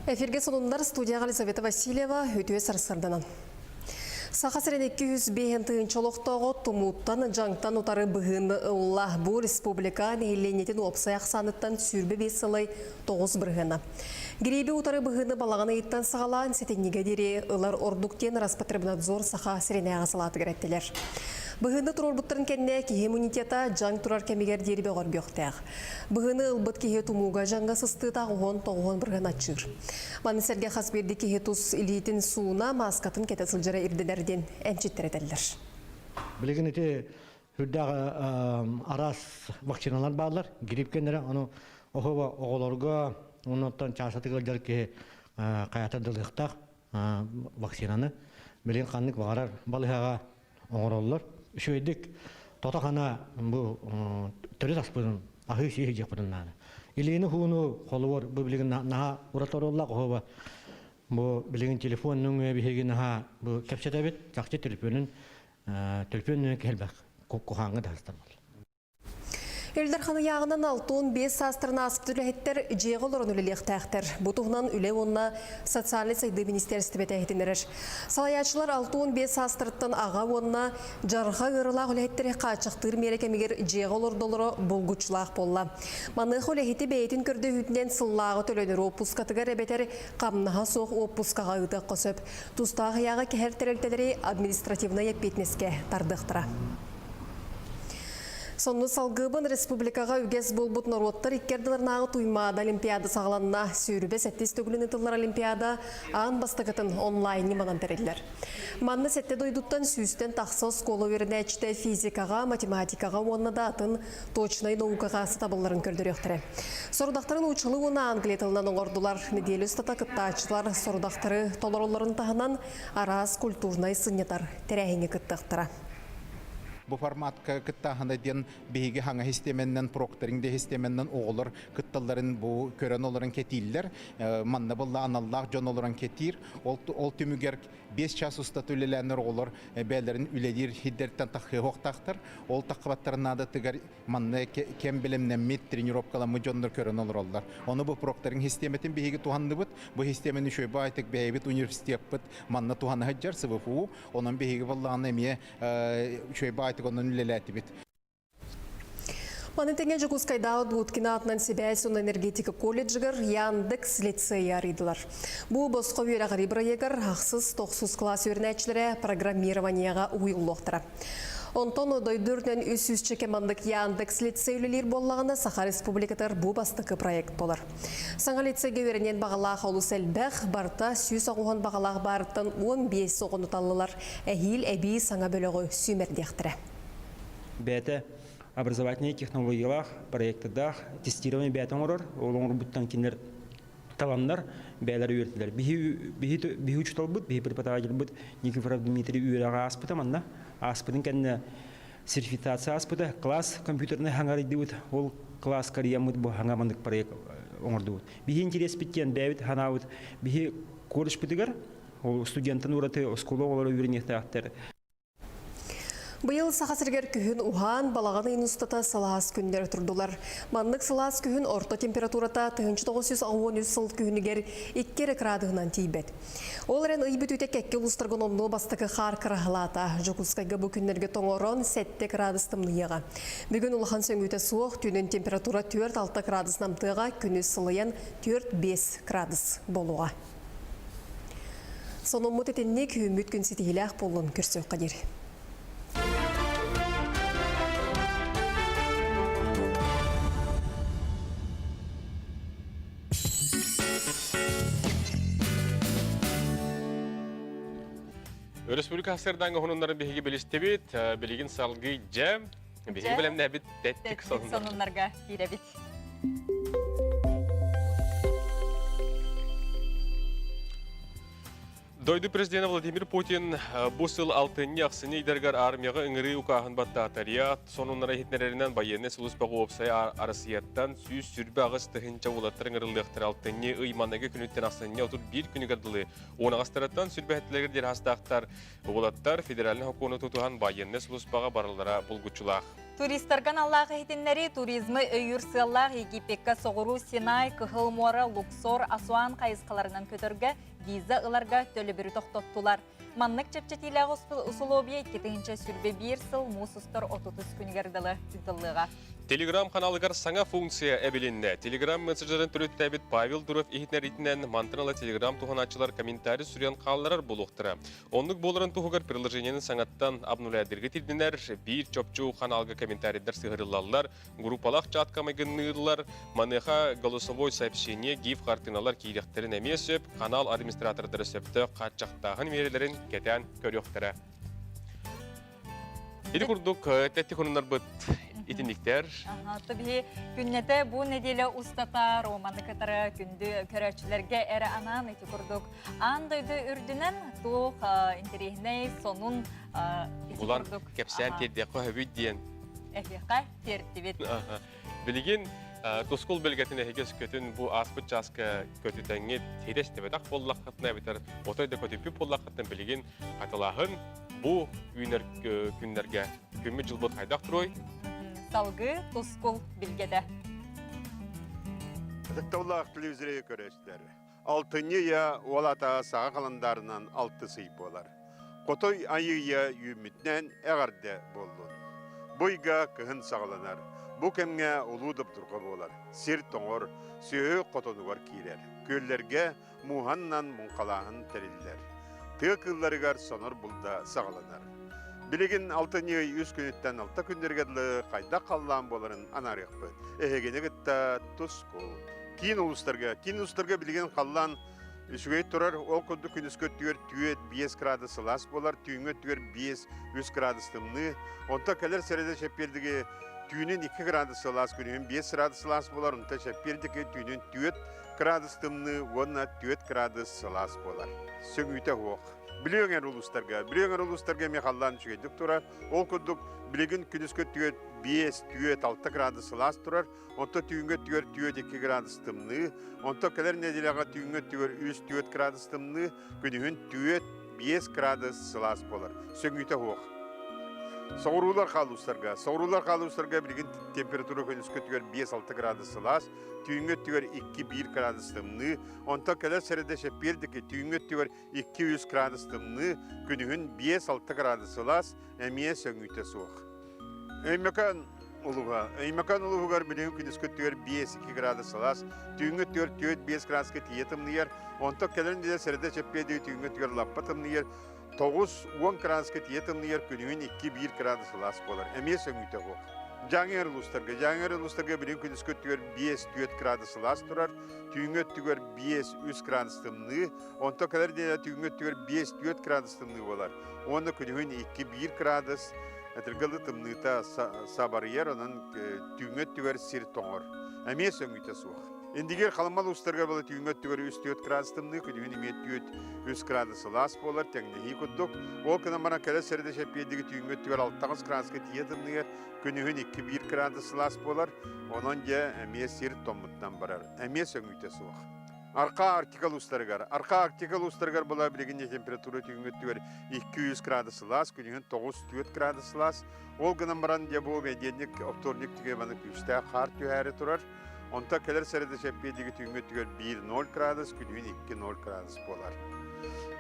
Эфирге сонуннар студияға Елизавета Васильева үтүө сарсырданан. Саха сирин 205 тыһыынча олохтооҕо тумууттан, дьаҥтан утары быһыыны ылла. Бу республика нэһилиэнньэтин уопсай ахсааныттан 25 сылай 9 бырыһыана. Гирииби утары быһыыны балаҕан ыйыттан саҕалаан сэтинньигэ диэри ылар ордук диэн Роспотребнадзор Саха сиринээҕи салаатыгар эттилэр. Быһыыны туруорбуттарын кэннэ киһи иммунитета дьаҥ турар кэмигэр диэри бөҕөргүөхтээх. Быһыыны ылбыт киһи тумууга дьаҥҥа сыстыыта 19 бырыһыан аччыыр. Маны сэргэ хас биирдии киһи тус илиитин сууна, мааскатын кэтэ сылдьара ирдэнэр диэн эмчиттэр этэллэр. Билигин ити Үрдээх араас вакциналар бааллар, грипп кэннэрэ, ону оһуоба оҕолорго, оннуттан чаасатык ыалдьар киһи хайата дылыахтаах вакцинаны. Билигин ханнык баҕарар балыһаҕа оҥороллор. Үчүгэйдик тото-хана бу төрүт аспытын аһыы-сии сылдьыахпытын наада. Илиини хууну холобур бу билигин наһаа ураты оруоллаах оһуоба бу билигин телефон нөҥүө биһиги наһаа бу кэпсэтэбит, чахчы телефонун Төлпүөн кэлбэх кухааҥҥа да сыстар буолла. Ил Дархан ыйааҕынан 65 саастарын ааспыт үлэһиттэр дьиэҕэ олорон үлэлиэхтээхтэр. Бу туһунан Үлэ уонна социальнай сайдыы министиэристибэтэ иһитиннэрэр. Салайааччылар 65 саастарыттан аҕа уонна дьарҕа ыарыылаах үлэһиттэри хааччахтыыр миэрэ кэмигэр дьиэҕэ олордолоро булгуччулаах буолла. Маныаха үлэһити бэйэтин көрдөһүүтүнэн сыллааҕы төлөнөр уоппускатыгар эбэтэр хамнаһа суох уоппускаҕа ыытыахха сөп. Тустаах ыйааҕы кэһэр тэрилтэлэри административнай эппиэтинэскэ тардыахтара. Сонну салгыыбын республикаҕа үгэс буолбут норуоттар икки ардыларынааҕы Туймаада Олимпиада саҕаланна. Сүүрүбэ сэттис төгүлүн ытыллар Олимпиада аан бастакытын онлайн ньыманан тэриллэр. Манна сэттэ дойдуттан сүүстэн тахса оскуола үөрэнээччитэ физикаҕа, математикаҕа уонна да атын точнай наукаҕа сатабылларын көрдөрүөхтэрэ. Сорудахтарын уучалы уонна англия тылынан оҥордулар. Нэдиэлэ устата кыттааччылар сорудахтары толороллорун таһынан араас культурнай сынньатар тэрээһиҥҥэ кыттыахтара. Бу форматка кыттааһына диэн биһиги хаҥа систиэмэннэн прокторинг де систиэмэннэн оҕолор кытталларын бу көрөн олорон кэтииллэр. Манна буолла аналлаах дьон олорон кэтиир. Ол, ол түмүгэр 5 час устата үлэлээннэр оҕолор бэйэлэрин үлэлиир сирдэриттэн таххыахтаахтар. Ол таххыбаттарын наадатыгар манна кэм бэлэмнэммит, тренировкаламмыт дьоннор көрөн олороллор. Ону бу прокторинг систиэмэтин биһиги туһанныбыт. Бу систиэмэни үчүгэй баайтык бэйэбит университеппыт манна туһана сылдьар СВФУ. Онон биһиги буоллаҕына эмиэ үчүгэй баайтык онон үлэлээтибит. Маны тэҥэ Дьокуускайдааҕы Дудкина атынан сибээс уонна энергетика колледжыгар Яндекс лицейи арыйдылар. Бу босхо үөрэҕирии бырайыагар ахсыс тохсус кылаас үөрэнээччилэрэ программированиеҕа уһуйуллуохтара. Онтон дойду үрдүнэн 300 маннык Яндекс лицей үлэлиир буоллаҕына, Саха Республикатыгар бу бастакы проект буолар. Саҥа лицейгэ үөрэниэн баҕалаах олус элбэх, барыта 190 баҕалаах баарыттан 15 оҕону таллылар. Эһиил эбии саҥа бөлөҕү сүүмэрдиэхтэрэ. Бэйэтэ образовательнай технологиялаах, проектардаах тестирование бэйэтэ оҥорор. Ол оҥорбуттан кинилэр таланнар бэйэлэр үөрэтилэр. Биһи учууталбыт, биһи преподавательбыт Никифоров Дмитрий үөрэҕэ ааспыта манна. Ааспытын кэннэ сертификация ааспыта. Класс компьютерный хаҥарыйдыбыт. Ол класс карьяммыт бу хаҥа маннык проект оҥордубут. Биһи интерес диэн бэйэбит ханаабыт. Биһи колледжпытыгар ол студенттан ураты оскуола оҕолоро үөрэниэхтээхтэр. Быйыл Саха сиригэр күһүн уһаан, балаҕан ыйын устата сылаас күннэр турдулар. Маннык сылаас күһүн орто температурата 1983 сыл күһүнүгэр 2 эрэ кыраадыһынан тиийбэт. Ол эрэн ый бүтүүтэ кэккэ улуустарга номнуо бастакы хаар кыраһалаата. Дьокуускайга бу күннэргэ тоҥорон 7 кыраадыс тымныйыаҕа. Бүгүн улахан сөҥүүтэ суох, түүнүн температура 4-6 кыраадыс намтыаҕа, күнүс сылыйан 4-5 кыраадыс буолуоҕа. Сонуммут итинник үүммүт күн ситиһиилээх буоллун көрсүөххэ диэри. Өрөспүүбүлүкэ сырдаҥҥа хонуннарын биһиги билистибит. Билигин салгыы дьэ, биһиги бэлэмнээбит тэттик сонуннарга киирэбит. Дойду президенэ Владимир Путин бу сыл алтынньы-ахсынньы ыйдарыгар армияҕа ыҥырыы укааһын баттаатарыйа сонуннара иһитиннэрэринэн байыаннай сулууспаҕа уопсай Арасыйаттан 128 тыһыынча уолаттар ыҥырыллыахтара алтынньы ый маныгы күнүттэн ахсынньы 31 күнүгэр дылы уонаҕастарыттан сүрбэһэттилэригэр диэри хастаахтар уолаттар федеральнай сокуону тутуһан байыаннай сулууспаҕа бараллара булгуччулаах. Туристарга аналлаах иһитиннэрии туризмы өйүүр сыаллаах Египекка соҕуруу Синай, Кыһыл муора, Луксор, Асуан хайысхаларынан көтөргө виза ыларга төлөбүрү тохтоттулар. Маннык чэпчэтиилээх усулуобуйа 2021 сыл муус устар 33 күнүгэр дылы ыытыллыаҕа. Телеграм ханаалыгар саҥа функция эбилиннэ. Телеграм мессенджерин төрүттээбит Павел Дуров иһитиннэриитинэн мантан ыла Телеграм туһанааччылар комментарий суруйан хаалларар буолуохтара. Оннук буоларын туһугар приложениены саҥаттан обнулядырга тирдинэр, биир чопчу ханаалга комментарийдар сыһырыллаллар, группалаах чатка майгынныыллар, маныаха голосовой сообщение, гиф хартыыналар киириэхтэрин эмиэ сөп, канал администратордара сөптөөх хааччахтааһын миэрэлэрин кэтээн көрүөхтэрэ. Ити курдук тэттик хонуннарбыт итинниктэр. Биһи күннэтэ бу неделя устата Романы кытары күндү көрөөччүлэргэ эрэ анаан ити курдук аан дойду үрдүнэн туох интэриэһинэй сонун ити курдук кэпсээн тиэрдиэххэ сөбүй диэн эһиэхэ тиэртибит. Билигин тускул билгэтин эһиги өскөтүн бу ааспыт чааска көтүтэҥҥит хитэстибэтэх буоллаххытына эбэтэр отой да көтүппүт буоллаххытына билигин хатылааһын Бу үүнэр күннэргэ күммүт-дьылбыт хайдах туруой? Салгыы тускул билгэтэ. Ытыктабыллаах телевизоры көрөөччүлэр, алтынньы ыйа уол ата саха халандаарынан алтыс ый буолар. Хотой айыы ыйа үүммүтүнэн эҕэрдэ буоллун. Бу ыйга кыһын саҕаланар. Бу кэмҥэ улуу добдурҕа буолар. Сир тоҥор, сүөһү хотонугар киирэр. Күөллэргэ мууһаннан муҥхалааһын тэриллэр. Тыа кыылларыгар сонор булда саҕаланар. Билигин алтынньы ый үс күнүттэн алта күннэргэ дылы хайдах халлаан буоларын анаарыахпыт. Эһигини кытта тускул. Киин улуустарга, киин улуустарга билигин халлаан үчүгэй турар, ол курдук күнүскү өттүгэр түөрт биэс градус сылаас буолар, түүҥҥү өттүгэр биэс үс градус тымныы. Онтон кэлэр сэрэдэ чэппиэрдиги түүнүн 2 градус сылаас, күнүһүн 5 градус сылаас буолар, онтон чэппиэрдики түүнүн 4 Кыраадыс тымныы уонна 4 кыраадыс сылаас буолар. Сөҥүүтэ суох. Бүлүү эҥэр улуустарга, Бүлүү эҥэр улуустарга эмиэ халлаан үчүгэйдик турар. Ол курдук билигин күнүскү өттүгэр 5, 4, 6 градус сылаас турар. Онтон түүҥҥү өттүгэр 4, 2 градус тымныы. Онтон кэлэр нэдиэлэҕэ түүҥҥү өттүгэр 3, 4 градус тымныы, күнүһүн 4, 5 градус сылаас буолар. Сөҥүүтэ суох. Соҕуруулар хаалуустарга, соҕуруулар хаалуустарга билигин температура күнүскү өттүгэр 5-6 градус сылаас, түүҥҥү өттүгэр 2-1 градус тымныы, онтон кэлэр сэрэдэ чэппиэрдики түүҥҥү өттүгэр 2-3 градус тымныы, күнүһүн 5-6 градус сылаас, эмиэ сөҥүүтэ суох. Өймөкөөн улууһа. Өймөкөөн улууһугар билигин күнүскү өттүгэр 5-2 градус сылаас, түүҥҥү өттүгэр 4-5 градуска тиийэ тымныйар, онтон кэлэр нэдиэлэ сэрэдэ чэппиэдиги түүҥҥү өттүгэр лаппа тымныйар, 9-10 градуска тиийэ тымныйар, күнүһүн 2-1 градус сылаас буолар. Эмиэ сөҥүүтэ суох. Дьааҥы улуустарга, Дьааҥы улуустарга билигин күнүскү өттүгэр 5-4 градус сылаас турар, түүҥҥү өттүгэр 5-3 градус тымныы, онтон кэлэр нэдиэлэ түүҥҥү өттүгэр 5-4 градус тымныы буолар. Уонна күнүһүн 2-1 градус Этиргэлы тымныыта сабарыйар, онон түүҥҥү өттүгэр сир тоҥор. Эмиэ сөҥүүтэ суох. Индигир Халымал устарга была түүҥҥү өттүгэр 3-4 градус тымныы, күнүһүн эмиэ 4-3 градус сылаас буолар, тэҥнэһии курдук. Ол гынан баран кэлэр сэрдэ чэппиэрдиги түүҥҥү өттүгэр 6 градуска тиийэ тымныйар, күнүһүн 2-1 градус сылаас буолар. Онон дьэ эмиэ сир томмутунан барар. Эмиэ сөҥүүтэ суох. Арка Арктика улуустарыгар. Арка Арктика улуустарыгар була билигин температура түүҥҥү өттүгэр 200 градус сылаас, күнүһүн 9-4 градус сылаас. Ол гынан баран дьэ бу бэнидиэнньик, вторник түгэ күүстээх хаар түһээри турар. Онтон кэлэр сэрэдэ чэппиэдиги түүҥҥү өттүгэр 1-0 градус, күнүһүн 2-0 градус буолар.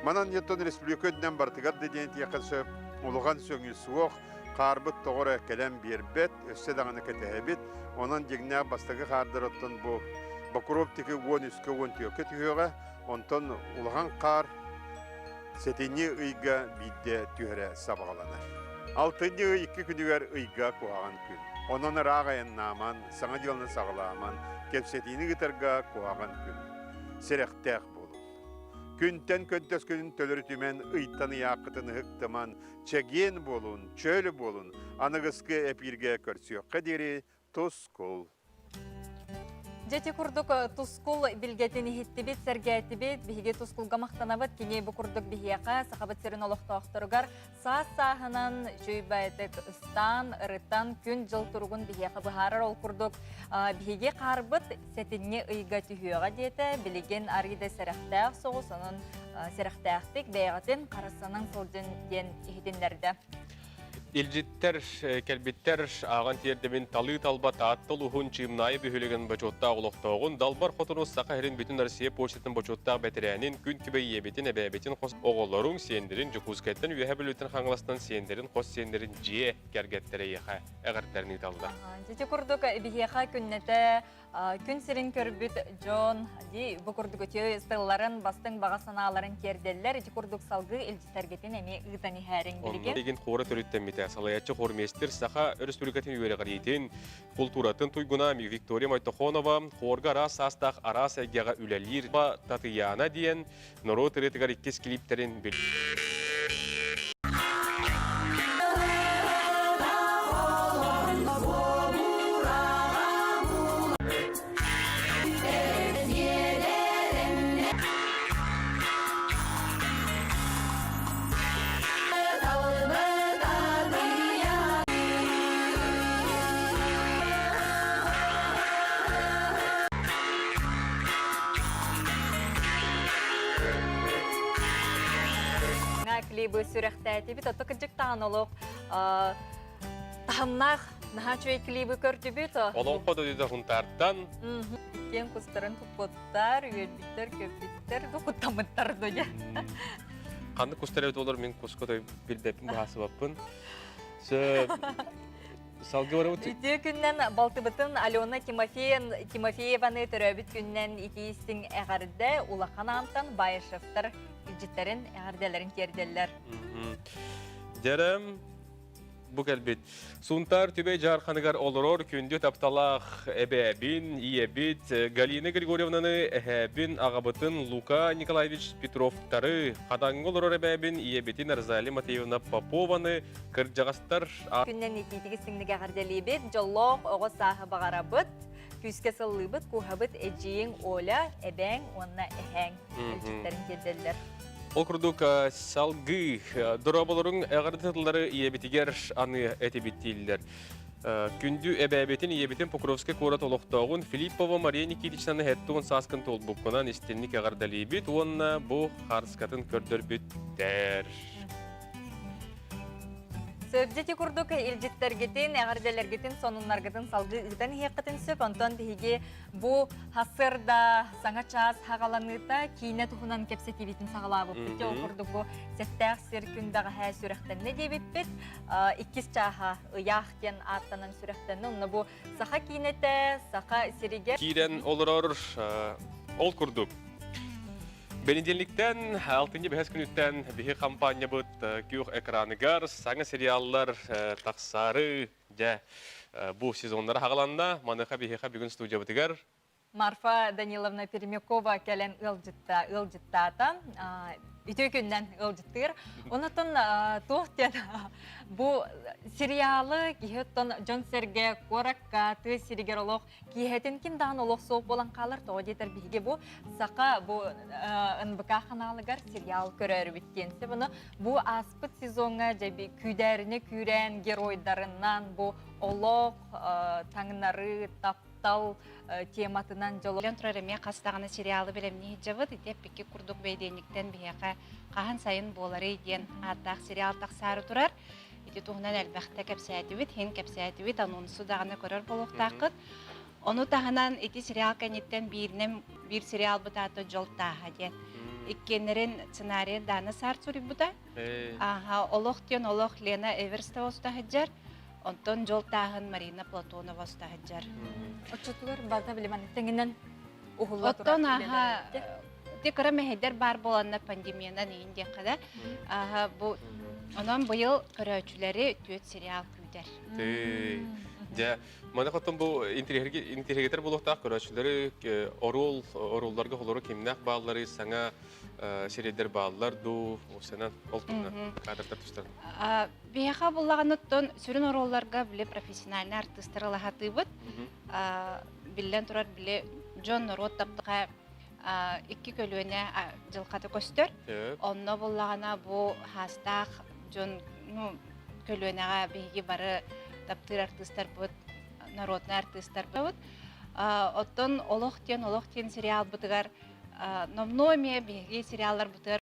Манан еттон республика үрдүнэн барытыгар да диэн этиэххэ сөп, улахан сөҥүү суох, хаарбыт тоҕо эрэ кэлэн биэрбэт, өссө даҕаны кэтэһэбит. Онон дьиҥнээх бастакы хаардар оттон бу Бокуруоп тики 13-кэ 14-кэ түһүөҕэ, онтон улахан хаар сэтинньи ыйга биирдэ түһэрэ сабаҕаланар. Алтынньы ый икки күнүгэр ыйга куһаҕан күн. Онон ыраах айаннааман, саҥа дьыаланы саҕалааман, кэпсэтиини ыытарга куһаҕан күн. Сэрэхтээх буолуҥ. Күнтэн көнтөс күнүн төлөрүтүмэн, ыйтан ыйааххытын ыһыктыман, чэгиэн буолун, чөл буолун, аныгыскы эпииргэ көрсүөххэ диэри тускул. Дьэ ити курдук тускул билгэтин иһиттибит, сэргээтибит. Биһиги тускулга махтанабыт. Кини бу курдук биһиэхэ, Сахабыт сирин олохтоохторугар саас-сааһынан үчүгэй ыстаан, ырытан, күн-дьыл туругун биһиэхэ быһаарар. Ол курдук биһиги хаарбыт сэтинньи ыйга түһүөҕэ диэтэ. Билигин арыый да сэрэхтээх соҕус, онон сэрэхтээхтик бэйэҕитин харыстанан сылдьын диэн иһитиннэрдэ. Илдьиттэр, кэлбиттэр ааҕан тиэрдэмин талыы талба Таатта улууһун Чыымнаайы бөһүөлэгин бочуоттаах олохтооҕун, Далбар Хотуну Саха сирин Бүтүн Россия почтатын бочуоттаах бэтэрээнин, күн күбэй ийэбитин, эбээбитин хос оҕолоруҥ, сиэннэрин Дьокуускайтан Үөһээ Бүлүүттэн Хаҥаластан сиэннэрин хос сиэннэрин дьиэ кэргэттэрэ эйиэхэ эҕэрдэлэрин ыыталлар. Ити курдук биһиэхэ күннэтэ күн сирин көрбүт дьон ди бу курдук үтүө тылларын, бастыҥ баҕа санааларын тиэрдэллэр. Ити курдук салгыы илдьитэргитин эмиэ ыытан иһээриҥ билигин. Билигин хора төрүттэммитэ. Салайааччы хормейстер Саха Өрөспүүбүлүкэтин үөрэҕириитин, култууратын туйгуна Виктория Мойтохонова хорга араас саастаах араас эйгэҕэ үлэлиир Татыйаана диэн норуот ырыатыгар иккис клиптэрин бил Клибы сүрэхтээтибит. Ото кырдьыктаан олох таһымнаах наһаа үчүгэй клибы көрдүбүт. Олоҥхо дойдута Хунтаартан. Киэн кустарын туппуттар, үөрбүттэр, көппүттэр, куттаммыттар дойа. Ханнык кустар эбит олор мин куска той билбэппин баһасыбаппын. Сөп. Салгы барабыт. Үтүө күннэн балтыбытын Алена Тимофееваны төрөөбүт күннэн итии-истиҥ эҕэрдэ улахан аантан Баишевтар илдьиттэрин эҕэрдэлэрин тиэрдэллэр. Дьэрэм бу кэлбит. Сунтаар Түбэй Дьаарханыгар олорор күндү тапталаах эбээбин, ийэбит Галина Григорьевнаны эһээбин, аҕабытын Лука Николаевич Петровтары, Хадаҥҥа олорор эбээбин, ийэбитин Розалия Матвеевна Попованы кырдьаҕастар Күннэн итиитиги сиҥнигэ эҕэрдэлиибит, дьоллоох оҕо сааһы баҕарабыт, күүскэ сыллыыбыт, кууһабыт эдьиийиҥ Оля, эбээҥ уонна эһээҥ илдьиттэрин тиэрдэллэр. Ол курдук салгыы дорооболоруҥ эҕэрдэ тыллары ийэбитигэр аны этибит дииллэр. Күндү эбээбитин, ийэбитин Покровскай куорат олохтооҕун Филиппова Мария Никитичнаны һэттуон сааскын туолбуккунан истинник эҕэрдэлиибит уонна бу харскатын көрдөрбүттэр. Сөп дьити курдук илдьиттэргитин, эҕэрдэлэргитин, сонуннаргытын салгыы ыытан иһиэххитин сөп. Онтон биһиги бу сарсыарда саҥа чаас хаҕаланыыта киинэ туһунан кэпсэтиибитин саҕалаабыппыт. Ол курдук бу сэттээх сир күн бэҕэһээ сүрэхтэннэ диэбиппит. Иккис чааһа ыйаах диэн ааттанан сүрэхтэннэ. Онно бу саха киинэтэ, саха сиригэр киирэн олорор ол курдук Бэнидиэнньиктэн, алтынньы бэһис күнүттэн биһи хампаанньабыт күөх экраныгар саҥа сериаллар тахсаары дьэ бу сезоннара хаҕаланна. Маныаха биһиэхэ бүгүн студиябытыгар Марфа Даниловна Пермякова кэлэн ыалдьытта, ыалдьыттаата. Үтүө күннэн ыалдьыттыыр. Онотон туох диэн бу сериалы киһи оттон дьон-сэргэ куоракка, тыа сиригэр олох киэһэтин ким даҕаны олох суох буолан хаалар. Тоҕо диэтэр биһиги бу саха бу НБК ханаалыгар сериал көрөөрүбүт диэн. Бұны бу ааспыт сезоҥҥа дьэби күүдээринэ күүрээн геройдарынан бу олох, таҥнары, таптал тематынан дьоло. Билэн турар эмиэ хас даҕаны сериалы бэлэмнии сылдьабыт. Ити эппикки курдук бэйдиэнньиктэн биһиэхэ хаһан сайын буоларый диэн ааттаах сериал тахсаары турар. Ити туһунан элбэхтэ кэпсээтибит, иһин кэпсээтибит, анонсу даҕаны көрөр буолуохтааххыт. Ону таһынан ити сериал кэнниттэн бииринэн биир сериалбыт аата Дьол тааһа диэн. Иккиэннэрин сценарийын Дана Саар суруйбута. Ааха, Олох диэн олох Лена Эверстова устаһыдьар. Онтон Дьол тааһын Марина Платонова устаһыдьар. Оччотугар барыта билиман тэҥинэн уһулла Оттон аха Ити кыра мэһэйдэр баар буоланнар пандемиянан иин диэххэ да. Аха бу онон быйыл көрөөччүлэри түөрт сериал күүтэр. Дьэ, маны хотон бу интириэһиргэтэр буолуохтаах көрөөччүлэри оруол оруолларга холору кимнээх бааллары саҥа сирэйдэр бааллар дуу, осенан ол туһунан кадрдар тустар. Биһиэхэ буллаҕыныттан сүрүн оруолларга били профессиональный артыыстары ылаһатыыбыт. Биллэн турар били дьон норуот таптыга икки көлүөнэ дьылҕата көстөр. Онно буллаҕына бу хаастаах дьон ну, көлүөнэҕэ биһиги бары таптыыр артыыстарбыт, народнай артыыстарбыт. Оттон Олох диэн Олох диэн сериалбытыгар номнуо эмиэ биһиги сериалларбытыгар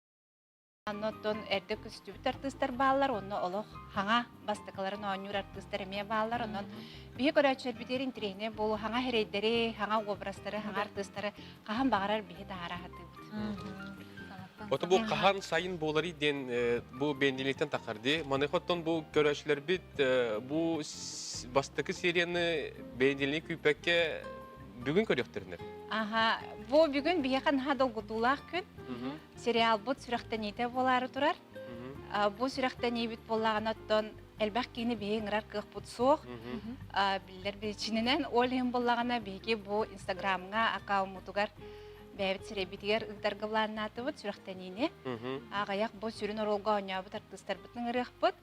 Оннуттан эрдэ көстүбүт артыыстар бааллар, онно олох хаҥа бастакыларын оонньуур артыыстар эмиэ бааллар. Онон биһи көрөөччүлэрбитигэр интэриэһинэй буолуо хаҥа эрэйдэри, хаҥа образтары, хаҥа артыыстары хаһан баҕарар биһи таһаара сатыыбыт. Ото бу хаһан сайын буоларый диэн бу бэнидиэнньиктэн тахсар дии. Маныаха оттон бу көрөөччүлэрбит бу бастакы серияны бэнидиэнньик күүппэккэ бүгүн көрүөхтэринэ. Аха, бу бүгүн биһиэхэ наһаа долгутуулаах күн. Сериалбыт сүрэхтэниитэ буолаары турар. Бу сүрэхтэниибит буоллаҕына оттон элбэх киһини биһиги ыҥырар кыахпыт суох. Биллэр биричиинэнэн ол иһин буоллаҕына биһиги бу Инстаграмҥа аккауммутугар бэйэбит сирэйбитигэр ыытарга былааннаатыбыт сүрэхтэниини. Аҕыйах бу сүрүн оруолга оонньообут артыыстарбытын ыҥырыахпыт.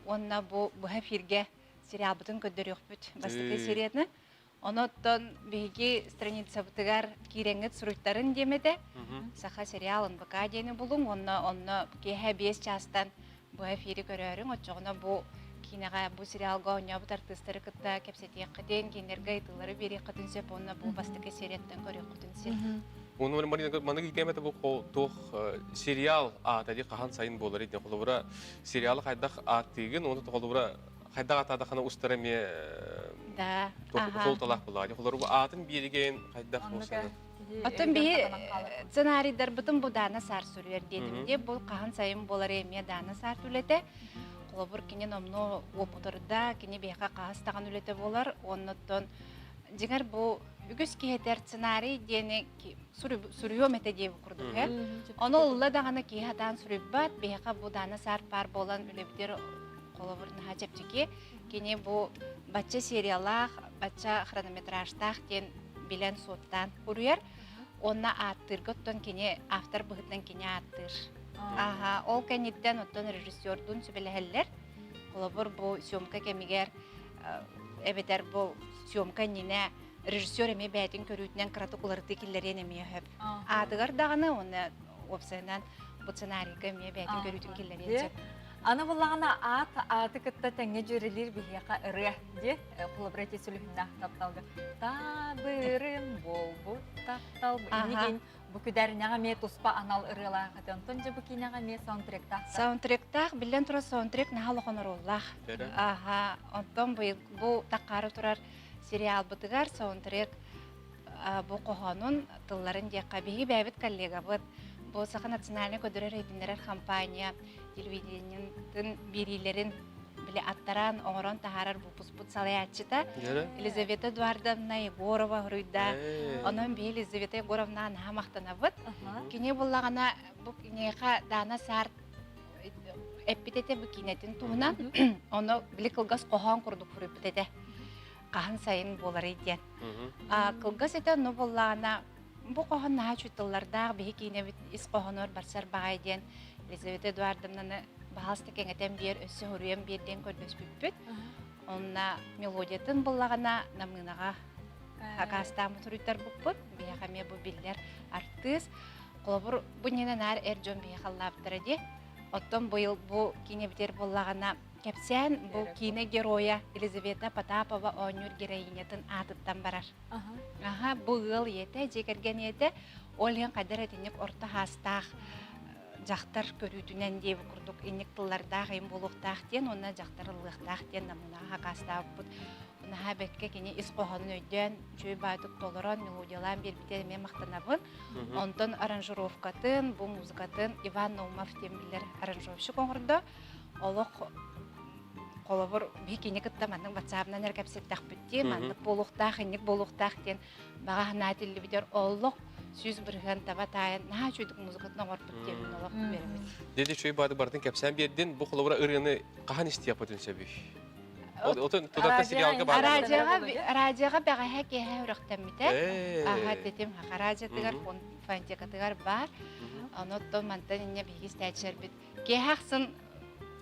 Уонна бу быһа эфиргэ сериалбытын көрдөрүөхпүт бастакы серияны. Онон биһиги страницабытыгар киирэҥҥит суруйтарын диэм этэ. Саха сериал НБК диэни булуҥ уонна онно киэһэ 5 чаастан бу эфири көрөөрүҥ. Оччоҕуна бу киинэҕэ, бу сериалга оонньообут артыыстары кытта кэпсэтиэххитин, кинилэргэ ыйытыылары биэриэххитин сөп уонна бу бастакы серияттан көрүөххүтүн син. Уну маннык ыйытыам этэ бу туох сериал аата дии хаһан сайын буолар диэн холобура сериалы хайдах ааттыыгын уонна холобура хайдах атаадахана устара эмиэ Да. суолталаах буоллаҕа. Холобура аатын биэригин хайдах буолсаны. Оттон биһи сценарийдарбытын бу Даана Саар суруйар диэтим дии. Бу хаһан сайын буолар эмиэ Даана Саар үлэтэ. Холобур кини номнуо уопутурда, кини биһиэхэ хаһыс даҕаны үлэтэ буолар. Оннуттан дьиҥэр бу үгүс киһи этэр сценарий диэни суруйуом этэ диэбит курдук ээ. Ону ылла даҕаны киһи сатаан суруйбат. Биһиэхэ бу Даана Саар паар буолан үлэбитигэр холобур наһаа чэпчэки. Кини бу бачча сериялаах, бачча хронометражтаах диэн билэн суоттаан уруйар. Уонна ааттыырга оттон кини автор быһыытынан кини ааттыыр. Аха, ол кэнниттэн оттон режиссердуун сүбэлэһэллэр. Холобур, бу съемка кэмигэр эбэтэр бу съемка иннинэ режиссер эмиэ бэйэтин көрүүтүнэн кыратык уларытыы киллэриэн эмиэ сөп. Аатыгар даҕаны уонна уопсайынан бу сценарийга эмиэ бэйэтин көрүүтүн киллэриэн сөп. Аны буллаҕына аат ааты кытта тэҥҥэ дьүөрэлиир биһиэхэ ырыа диэ холобура ити сүлүһүннээх тапталга таабырын буолбут таптал иннигин бу күдэринэҕэ эмиэ туспа анал ырыалаах этэ онтон дьэ бу киинэҕэ эмиэ саундтректаах Саундтректаах, биллэн турар саундтрек наһаа улахан оруоллаах. Аха, онтон быйыл бу таххаары турар сериалбытыгар саундтрек бу хоһоонун тылларын диэххэ биһиги бэйэбит коллегабыт бу Саха национальнай көдөрөр иһитиннэрэр компания телевидениетын биэриилэрин били аттаран оҥорон таһаарар выпускпут салайааччыта Елизавета Эдуардовна Егорова хоруйда. Онон биһи Елизавета Егоровна наһаа махтанабыт. Кини буллаҕына бу киниэхэ Дана Сарт эппит этэ бу киинэтин туһунан. Ону били кылгас хоһоон курдук суруйбут этэ. Хаһан сайын буоларый диэн. Кылгас этэ, но буоллаҕына бу хоһоон наһаа үчүгэй тыллардаах, биһи киинэбит ис хоһоонугар барсар баҕай диэн Елизавета Эдуардовнаны баһаалыста кэҥэтэн биэр, өссө хоруйан биэр диэн көрдөспүппүт. Онно мелодиятын буллаҕына Намыынаҕа акаастааммыт суруйтарбыппыт. Биһиэхэ эмиэ бу биллэр артыыс. Холобур, бу иннинэ наар эр дьон биһиэхэ ыллаабыттара дии. Оттон быйыл бу киинэбитигэр буоллаҕына кэпсээн бу киинэ геройа Елизавета Потапова оонньуур героинятын аатыттан барар. Аха, бу ыал ийэтэ, дьиэ кэргэн ийэтэ, ол иһин хайдар итинник орто хаастаах дьахтар көрүүтүнэн диэбит курдук инник тыллардаах им буолуохтаах диэн уонна дьахтар ыллыахтаах диэн намынаҕа хакаастаабыппыт. Наһаа бэккэ кини ис хоһоонун өйдөөн, үчүгэй баайдык толорон, мелодиялаан биэрбитэ эмиэ махтанабын. Онтон аранжировкатын, бу музыкатын Иван Наумов диэн биллэр аранжировщик оҥордо. Олох холобур биһи кини кытта маннык ватсабынан эрэ кэпсэттэхпит дии, маннык буолуохтаах, инник буолуохтаах диэн баҕа санаа этиллибитэр олох 100% таба таайан наһаа үчүгүйдүк музыкатын оҥорбут диэбин олох үөрэбит. Деди үчүгэй баады бартын кэпсээн биэрдин, бу холобура ырыаны хаһан истиэхпитин сөбүй? Отон тутатта сериалга бар. Радиоға радиоға бэҕэһээ киэһэ үрөхтэммитэ. Аха тетим хаха радиотыгар фонтекатыгар бар. Ону оттон мантан инне биһиги истээччилэрбит киэһэ ахсын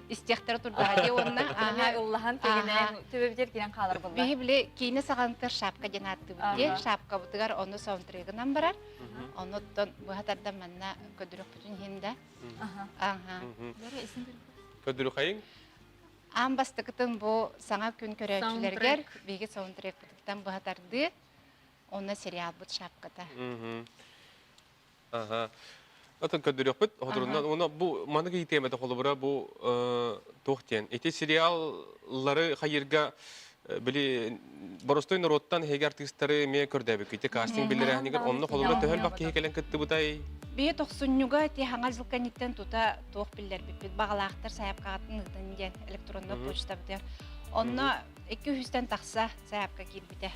истиэхтэрэ турдаҕа дии уонна аха ыллаһан кигинэн төбөбүтэр киирэн хаалар буолла. Биһи били киинэ саҕанытар шапка диэн ааттыыбыт дии. Шапкабытыгар ону саундтрегынан барар. Ону оттон быһа тардан манна көдүрөхпүтүн иһин да. Аха. Көдүрүхайың? Аан бастакытын бу саҥа күн көрөөччүлэригэр биһиги саундтрекпытыттан быһа тардыы, онно сериалбыт шапката. Аха. Отон көрдөрүөхпүт хотурунан уонна бу маннык ыйытыам этэ холобура бу туох диэн ити сериаллары хайыырга били боростой норуоттан эһиги артыыстары эмиэ көрдөөбүккүт кастинг биллэрээһинигэр онно холобура төһө элбэх киһи кэлэн кыттыбытай Бие тохсунньуга ти хаҥа жыл кэнниттэн тута туох биллэрбиппит баҕалаахтар сайаапкаҕытын ыытын диэн электроннай почтабытыгар онно икки үстэн тахса сайаапка киирбитэ.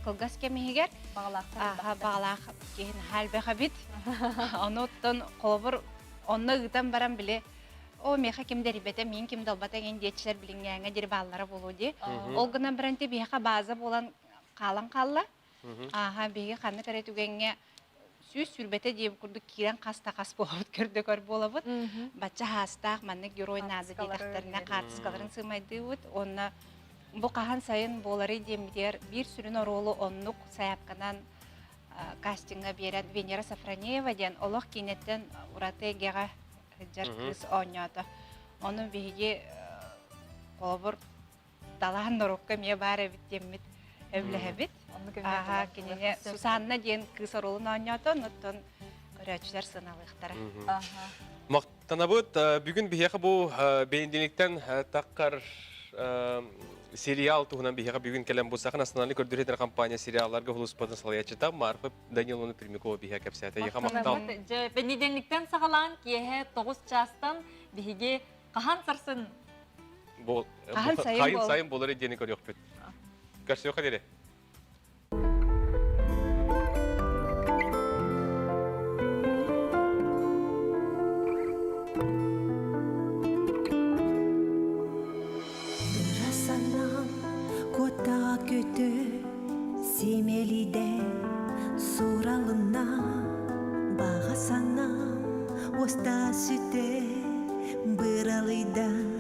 Кылгас кэм иһигэр баҕалаах киһи наһаа элбэх эбит. Ону оттон холобур онно ыытан баран били о миэхэ ким дэрибэтэ, миин ким далбата эҥин диэччилэр билиҥҥээҥҥэ диэри бааллара буолуо дии. Ол гынан баран ти биһиэхэ бааза буолан хаалан хаалла. Ааха биһиги ханнык эрэ түгэҥҥэ 120 диэбит курдук киирэн хас да хас буолабыт көрдө көр буолабыт. Бачча хаастаах маннык герой наада диэтэхтэринэ хаартыскаларын сыымайдыыбыт уонна бу хаһан сайын буоларый диэммитигэр биир сүрүн оруолу оннук сайаапканан кастиҥҥа биэрэн Венера Сафронеева диэн олох киинэттэн ураты эйгэҕэ сылдьар кыыс оонньоото. Ону биһиги холобур талаан норуокка эмиэ баар эбит диэммит өблэһэбит. Ааха кинини Сусанна диэн кыыс оруолун оонньоото, оттон көрөөччүлэр сыаналыахтара. Махтанабыт. Бүгүн биһиэхэ бу бэнидиэнниктэн таххар сериал туһунан биһиэхэ бүгүн кэлэн бу Саха национальнай көрдөрүү компания сериалларга улууспатын салайааччыта Марфа Даниловна Пермякова биһиэхэ кэпсээтэ. Эйиэхэ махтал. Дьэ, бэнидиэнниктэн саҕалаан киэһэ 9 чаастан биһиги хаһан сарсын Хаһан сайын сайын буолар диэни көрүөхпүт. Көрсүөххэ диэри. Санаам куота көтө симэлийдэ суралынна баҕа санаам уоста сүтэ быралыйда.